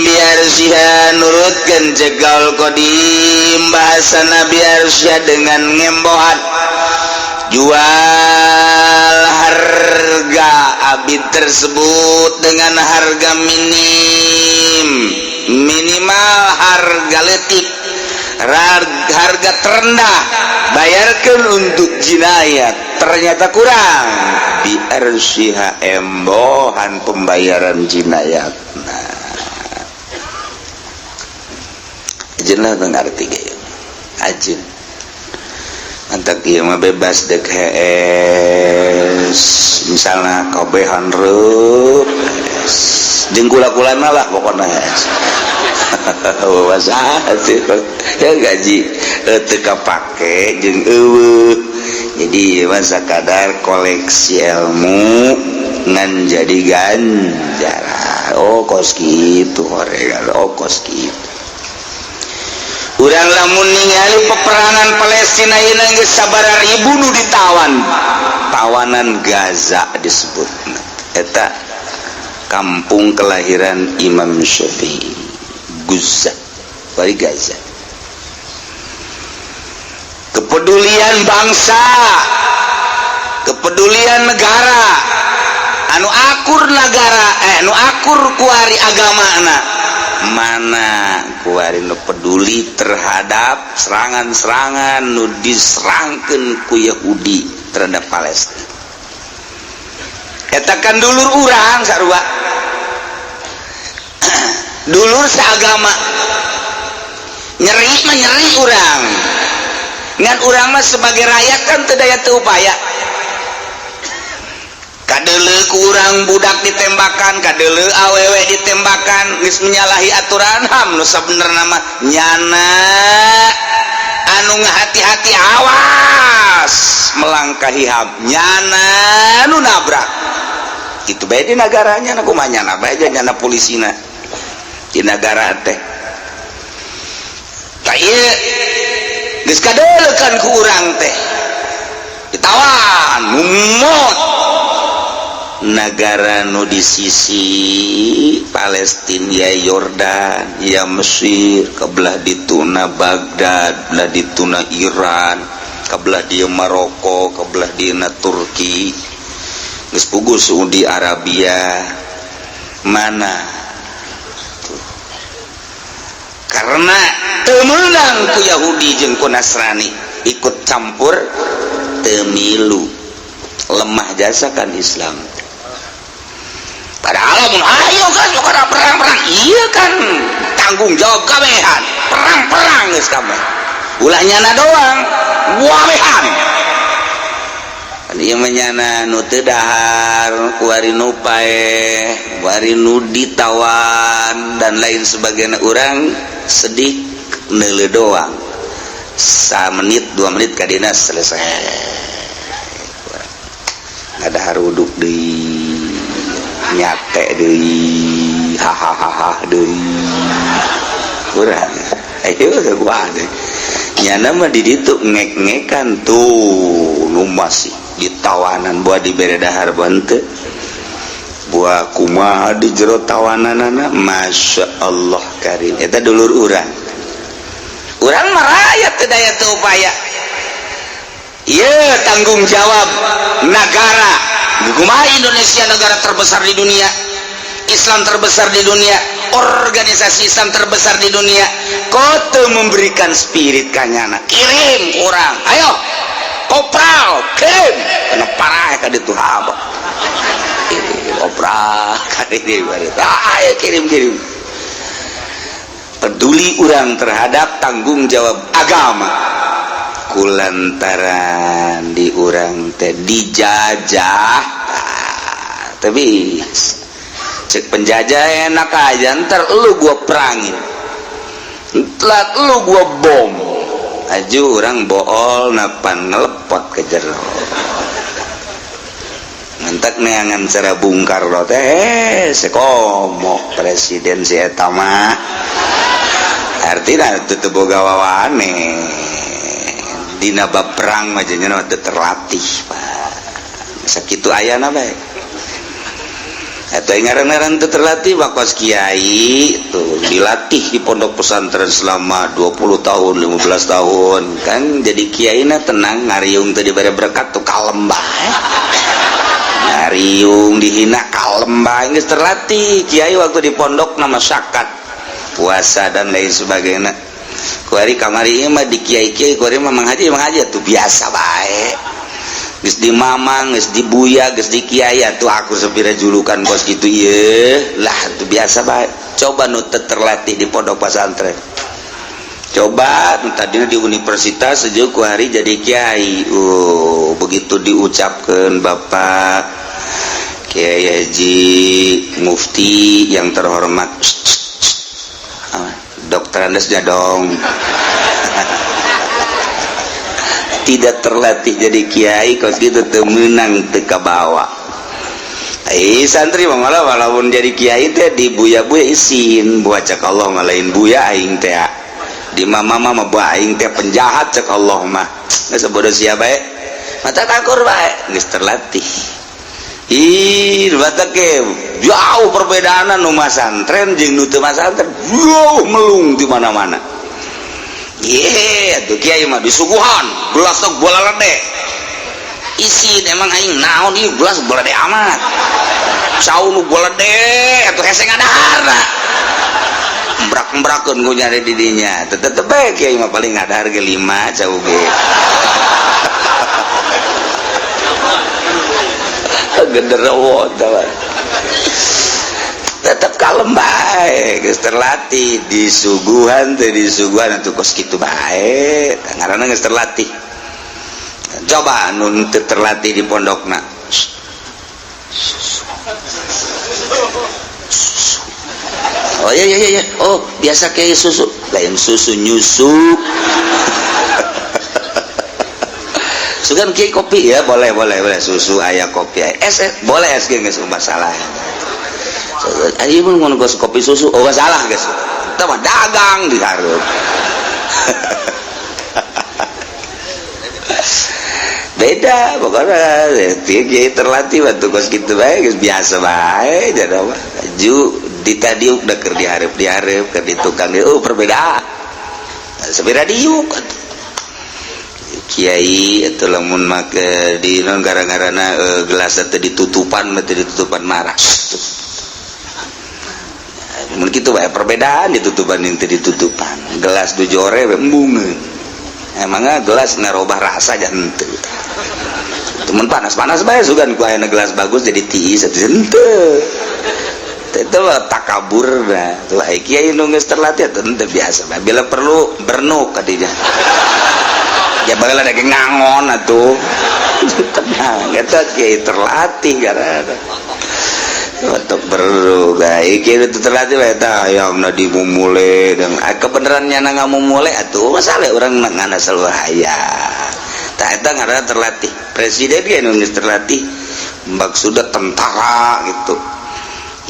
biarsyiha, nurutkan cegal qadim bahasa Nabi arsya dengan ngembohan jual harga abid tersebut dengan harga minim, minimal, harga letik, harga terendah, bayarkan untuk jinayat. Ternyata kurang, biarsyiha, embohan pembayaran jinayat. Nah, ajeun lah ngarti ge ajeun. Mantap, ieu mah bebas dek hees, misalnya kabehan reup jeung kula-kulana lah, pokoknya hees ya gaji teu kapake jeung eueuh. Jadi masa kadar koleksi ilmu ngan jadi ganjaran. Oh, kos gitu horegan. Oh, kos gitu. Urang lamun ningali peperangan Palestina ayeuna geus sabaraha ribu nu ditawan, tawanan Gaza disebut. Eta Kampung kelahiran Imam Syafi'i, Gaza, bari Gaza. Kepedulian bangsa, kepedulian negara anu akur, negara anu akur kuari agama mana kuari nu peduli terhadap serangan-serangan nu diserangkan ku Yahudi terhadap Palestina. Eta kan dulur urang, sarua dulur seagama. Nyeri mah nyeri urang, ngan urang mah sebagai rakyat kan teu daya teu upaya. Kadeuleu ku urang budak ditembakan, kadeuleu awewe ditembakan, geus menyalahi aturan HAM. Nu sabenerna mah nyana anu ngahati-hati, awas melangkahi HAM, nyana nu nabrak. Itu bae di negaranya. Na kumaha nyana bae nyana polisina di negara teh. Tah, ieu geus kadeuleukan ku urang teh ditawan mumot. Negara nu di sisi Palestina ya Yordan ya Mesir, kebelah dituna Baghdad, belah dituna Iran, kebelah dia Maroko, kebelah dina Turki, geus puguh Saudi Arabia mana. Tuh. Karena teu meunang ku Yahudi jeung ku Nasrani ikut campur, teu milu, lemah jasa kan Islam. Padahal mun ayo kan perang perang, iya kan tanggung jawab kabehan perang-perang geus kabeh, ulah nyana doang, wabehan. Ieu mah nyana nu teu dahar, kuari nu paeh, kuari nu ditawan dan lain sebagainya. Urang sedih neuleuh doang, menit 2 menit kadina selesai, ada haruduk deui, nyate deui, hahaha deui urang. Ayo gua deh, nyana mah di ditu ngek-ngekan tuh nu masih ditawanan, buah dibere dahar bante, buah kumaha di jero tawananana. Masya Allah karim, eta dulur urang. Urang mah rakyat teu daya teu upaya. Ieu tanggung jawab negara. Kumaha Indonesia, negara terbesar di dunia, Islam terbesar di dunia, organisasi Islam terbesar di dunia, kok teu memberikan spirit kanyana? Kirim urang, ayo kopral, kirim kena parah ka ditu haba. Kirim kopral ka ditu, ayo kirim, kirim. Peduli urang terhadap tanggung jawab agama kulantaran di urang teh dijajah. Ah, tapi cek penjajah enak aja, ntar lu gua perangin, ntar lu gua bom aja. Urang bool napan ngelepot ke jero. Mentak neangan cara Bung Karno teh sekomok presiden si eta mah, artinya teu boga wawane dina bab perang mah, nya teu terlatih, Pak. Sakitu ayana bae. Atau ngaran-ngaran teu terlatih bakos kiai tuh dilatih di pondok pesantren selama 20 tahun, 15 tahun, kan jadi kiai na tenang, ngariung teu dibere berkat tuh kalem bae, ngariung dihina kalem bae. Geus terlatih kiai waktu di pondok nama sakat puasa dan lain sebagainya. Kuari kamari ieu mah di kiai-kiai kuari mah manghaji manghaji tuh biasa bae. Geus di mamang, geus di buya, geus di kiai tuh aku sepira julukan kos gitu ieu lah tuh biasa bae. Coba nu teu terlatih di pondok pesantren, coba nu tadinya di universitas sejuk ku hari jadi kiai, begitu diucapkan Bapak Kiai Haji Mufti yang terhormat, dokter Andesnya dong, tidak terlatih jadi kiai kos gitu teu meunang, teu kabawa. Santri mah malah walaupun jadi kiai teh dibuya-buya isin, buat cek Allah mah lain buya aing teh, di mama mah buah aing teh penjahat cek Allah mah. Geus bodoh sia bae, mata kakur bae, geus terlatih. Ih, batak ke jauh perbedaan nu masantren jeung nu teu masantren jauh melung di mana-mana. Ye, atuh kiai mah disuguhan gelas teh bola lede. Isin emang aing naon ieu gelas bola lede amat. Saun nu bola lede atuh hese ngadaharna. Embrak-embrakeun ku nyari di dinya. Tetep bae kiai mah paling ngadahar ge 5 cau ge. Genderuwo tetap kalem bae geus terlatih disuguhan teh disuguhan atuh kos kitu bae ngaranna geus terlatih. Coba anu teu terlatih di pondokna oh iya iya iya oh biasa kayak susu lain susu nyusu sugan kiai kopi ya boleh boleh boleh susu ayah kopi ayah es, es boleh es geus masalah. Ayo mun ngono geus kopi susu oh masalah geus. Eta mah dagang di hareup. Beda pokoknya kiai terlatih waktu kos kitu bae geus biasa bae jadi mah. Ju ditadiuk da keur dihareup-dihareup keur di tukang oh perbedaan. Sabira diuk atuh. Kiai atau lamun make di non gara-garana gelas teh ditutupan mah ditutupan marah. Mun kitu bae perbedaan ditutupan jeung teu ditutupan. Gelas du jore we embungeun. Emangna gelas ngarobah rasa jan henteu. Temen panas-panas bae sugan ku aya gelas bagus jadi tiis atuh henteu. Itu takabur nah. Tuh kiai nu geus terlatih atuh henteu biasa bae. Bila perlu bernuk ka dinya. Ya bageula ada ngangon atuh. Tenang, eta kiai terlatih karena untuk berduga kiai itu terlatih eta hayangna dimumule dan kebenaran nyana ngamumule atuh masalah urang ngana selalu hayang. Tah eta ngaranna terlatih. Presiden ge nu geus terlatih maksudna tentara gitu.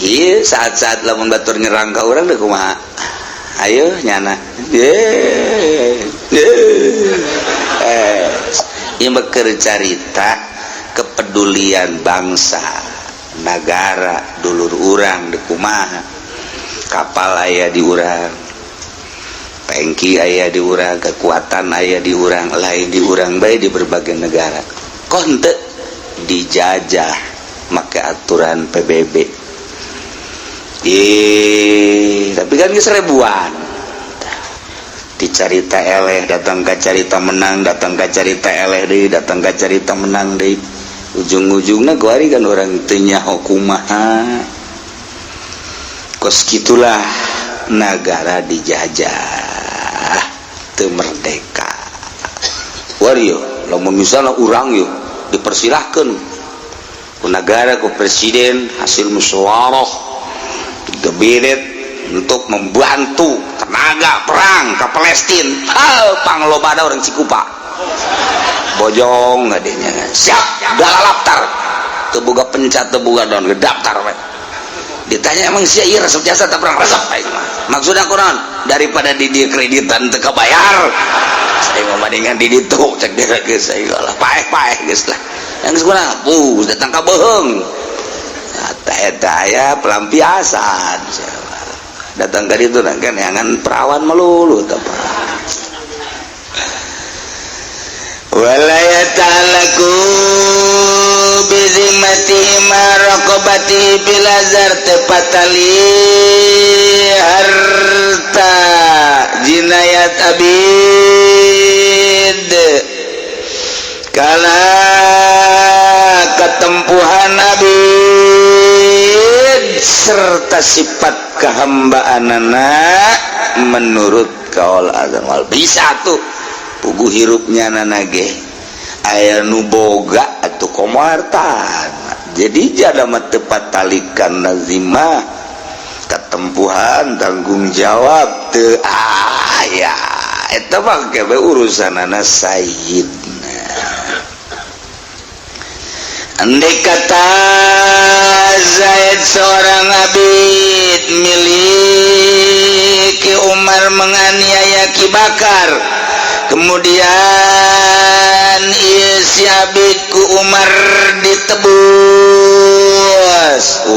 Ieu saat-saat lamun batur nyerang ka urang deui kumaha? Ayo nyana. Ye. Ieu mah keur carita kepedulian bangsa, nagara, dulur urang di kumaha. Kapal aya di urang, tangki aya di urang, kekuatan aya di urang, lain di urang bae di berbagai negara. Kok henteu dijajah make aturan PBB. Tapi kan geus ribuan. Dicarita eleh datang ka carita menang, datang ka carita eleh deui, datang ka carita menang deui. Ujung-ujungna kuari kan urang teu nyaho kumaha. Kos kitulah nagara dijajah teu merdeka. Kuari yo lamun misalna urang yo dipersilahkeun ku nagara ku presiden hasil musyawarah gebiret untuk membantu tenaga perang ke Palestina. Panglobana orang Cikupa. Bojong adanya. Siap, dalalaptar. Teu boga pencat, teu boga daun, daftar we. Ditanya emang sia ieu resep jasa teu perang resep aing mah. Maksudna kunaon? Daripada di dieu kreditan teu kabayar. Saya mah mendingan di ditu cek dia geus aing lah paeh-paeh geus lah. Yang geus kunaon? Puh, datang ka beuheung. Eta eta aya pelampiasan. Datang ke itu kan jangan perawan melulu tepat. Wala yata'alaku bizimmati ma raqabati bil azar tepatali harta jinayat abid kala ketempuhan abid serta sifat kehambaanana menurut kaul azan wal bisa tuh puguh hirupnya nana ge aya nu boga atuh komo hartana jadi jada mah tepat talikan nazimah ketempuhan tanggung jawab teu aya eta mah kebe urusanana sayyidna. Andai kata Zaid seorang abid miliki Umar menganiaya Ki Bakar Kemudian ieu si Abid ku Umar ditebus,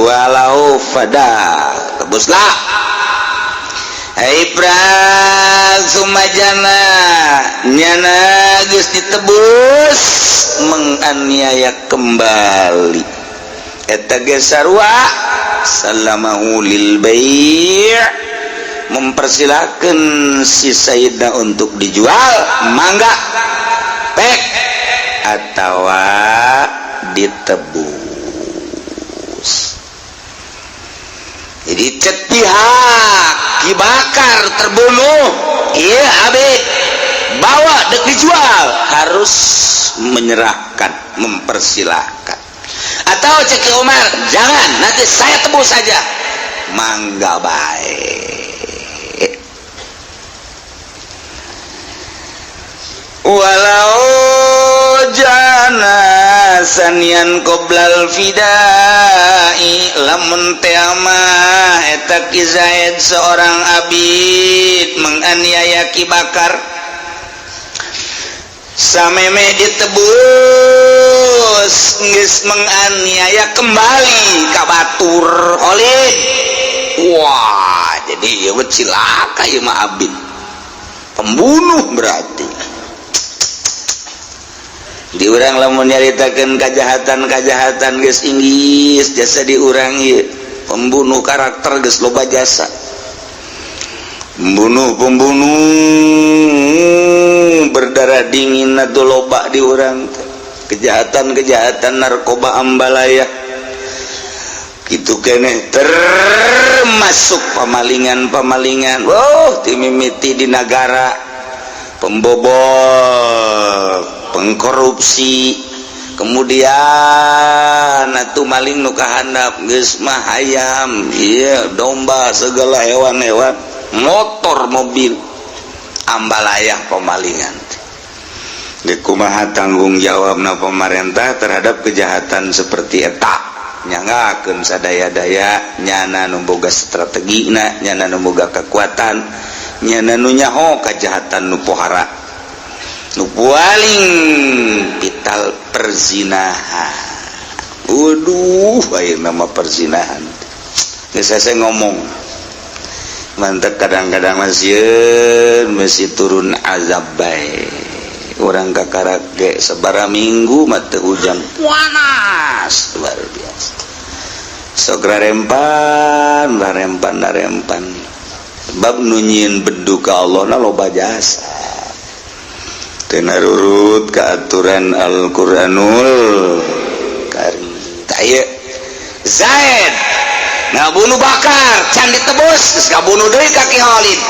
walau fada, tebuslah. Hai prang sumajana nyana geus ditebus menganiaya kembali, eta ge sarua, salamahu lil bai', mempersilahkan si Sayyidna untuk dijual, mangga pek atawa ditebus. Jadi cek pihak Ki Bakar terbunuh, iya, abid bawa dek dijual harus menyerahkan, mempersilahkan, atau cek Ki Umar, jangan, nanti saya tebus saja, mangga baik. Walau jana sanian qoblal fidai, lamun teh mah eta Ki Zaid seorang abid menganiaya Ki Bakar, sameme ditebus geus menganiaya kembali ka batur Khalid. Wah, jadi ieu mah cilaka, ieu mah abid pembunuh. Berarti di urang lamun nyaritakeun kajahatan-kajahatan geus inggis jasa di urang ieu pembunuh karakter geus loba jasa pembunuh, pembunuh berdarah dingin atau loba di urang teh. Kejahatan-kejahatan narkoba, ambalaya gitu keneh, termasuk pemalingan-pemalingan. Oh, timimiti di negara pembobol, pengkorupsi, kemudian atuh maling nu kahandap geus mah hayam ieu, domba, segala hewan-hewan, motor, mobil, ambalaya, pemalingan. Kumaha tanggung jawabna pemerintah terhadap kejahatan seperti eta? Nyanggakeun sadaya-daya, nyana nu boga strategina, nyana nu boga kekuatan, nyana nu nyaho kejahatan nu pohara nu paling vital, perzinahan. Waduh, ayeuna nama perzinahan geus saya ngomong mantep. Kadang-kadang masih masih turun azab bae orang kakarak ge. Sabara minggu mah teu hujan, panas luar biasa, sok rarempan rarempan rarempan. Bab nu nyieun bedug ka Allah na loba jasa, teu narurut ka aturan Al-Qur'anul Karim. Tah, ieu Zaid ngabunuh Bakar can ditebus, geus ngabunuh deui ka Ki Khalid.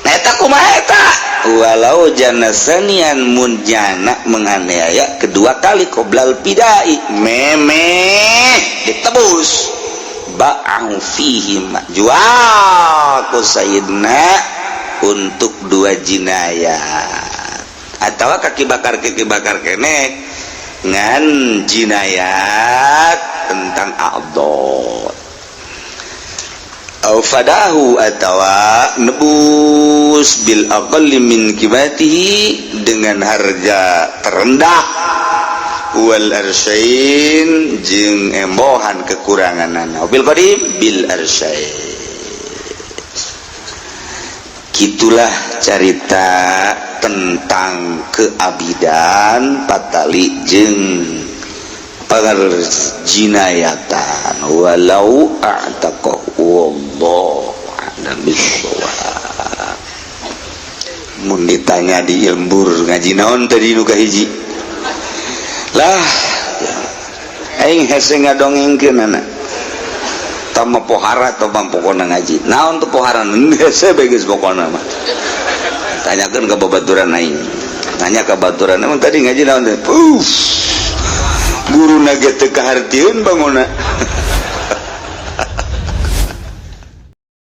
Nah, eta kumaha eta? Walau jana sanian, mun jana menganiaya kedua kali, qoblal fidai, meme ditebus, ba'ahu fihi, jual ku sayyidna untuk dua jinayat atau kaki bakar, kaki bakar kene ngan jinayat tentang a'dod, au fadahu atawa nebus, bil aqalli min qimatihi, dengan harga terendah, wal arsyain, jeung embohan kekuranganana, bil qadim bil arsyain. Gitulah carita tentang keabidan patali jeung jinayatan. Walau a'taqahu, wallahu a'lam bissawab. Mun ditanya di ilmbur ngaji naon tadi nu kahiji lah, aing hese ngadongengkeun anak tama pohara atau pokona ngaji naon tuh pohara hese bae geus. Pokona mah tanyakeun ke babaturan aing, nanya ke baturan, emang tadi ngaji naon teh? Guru ge teu kahartieun bangona.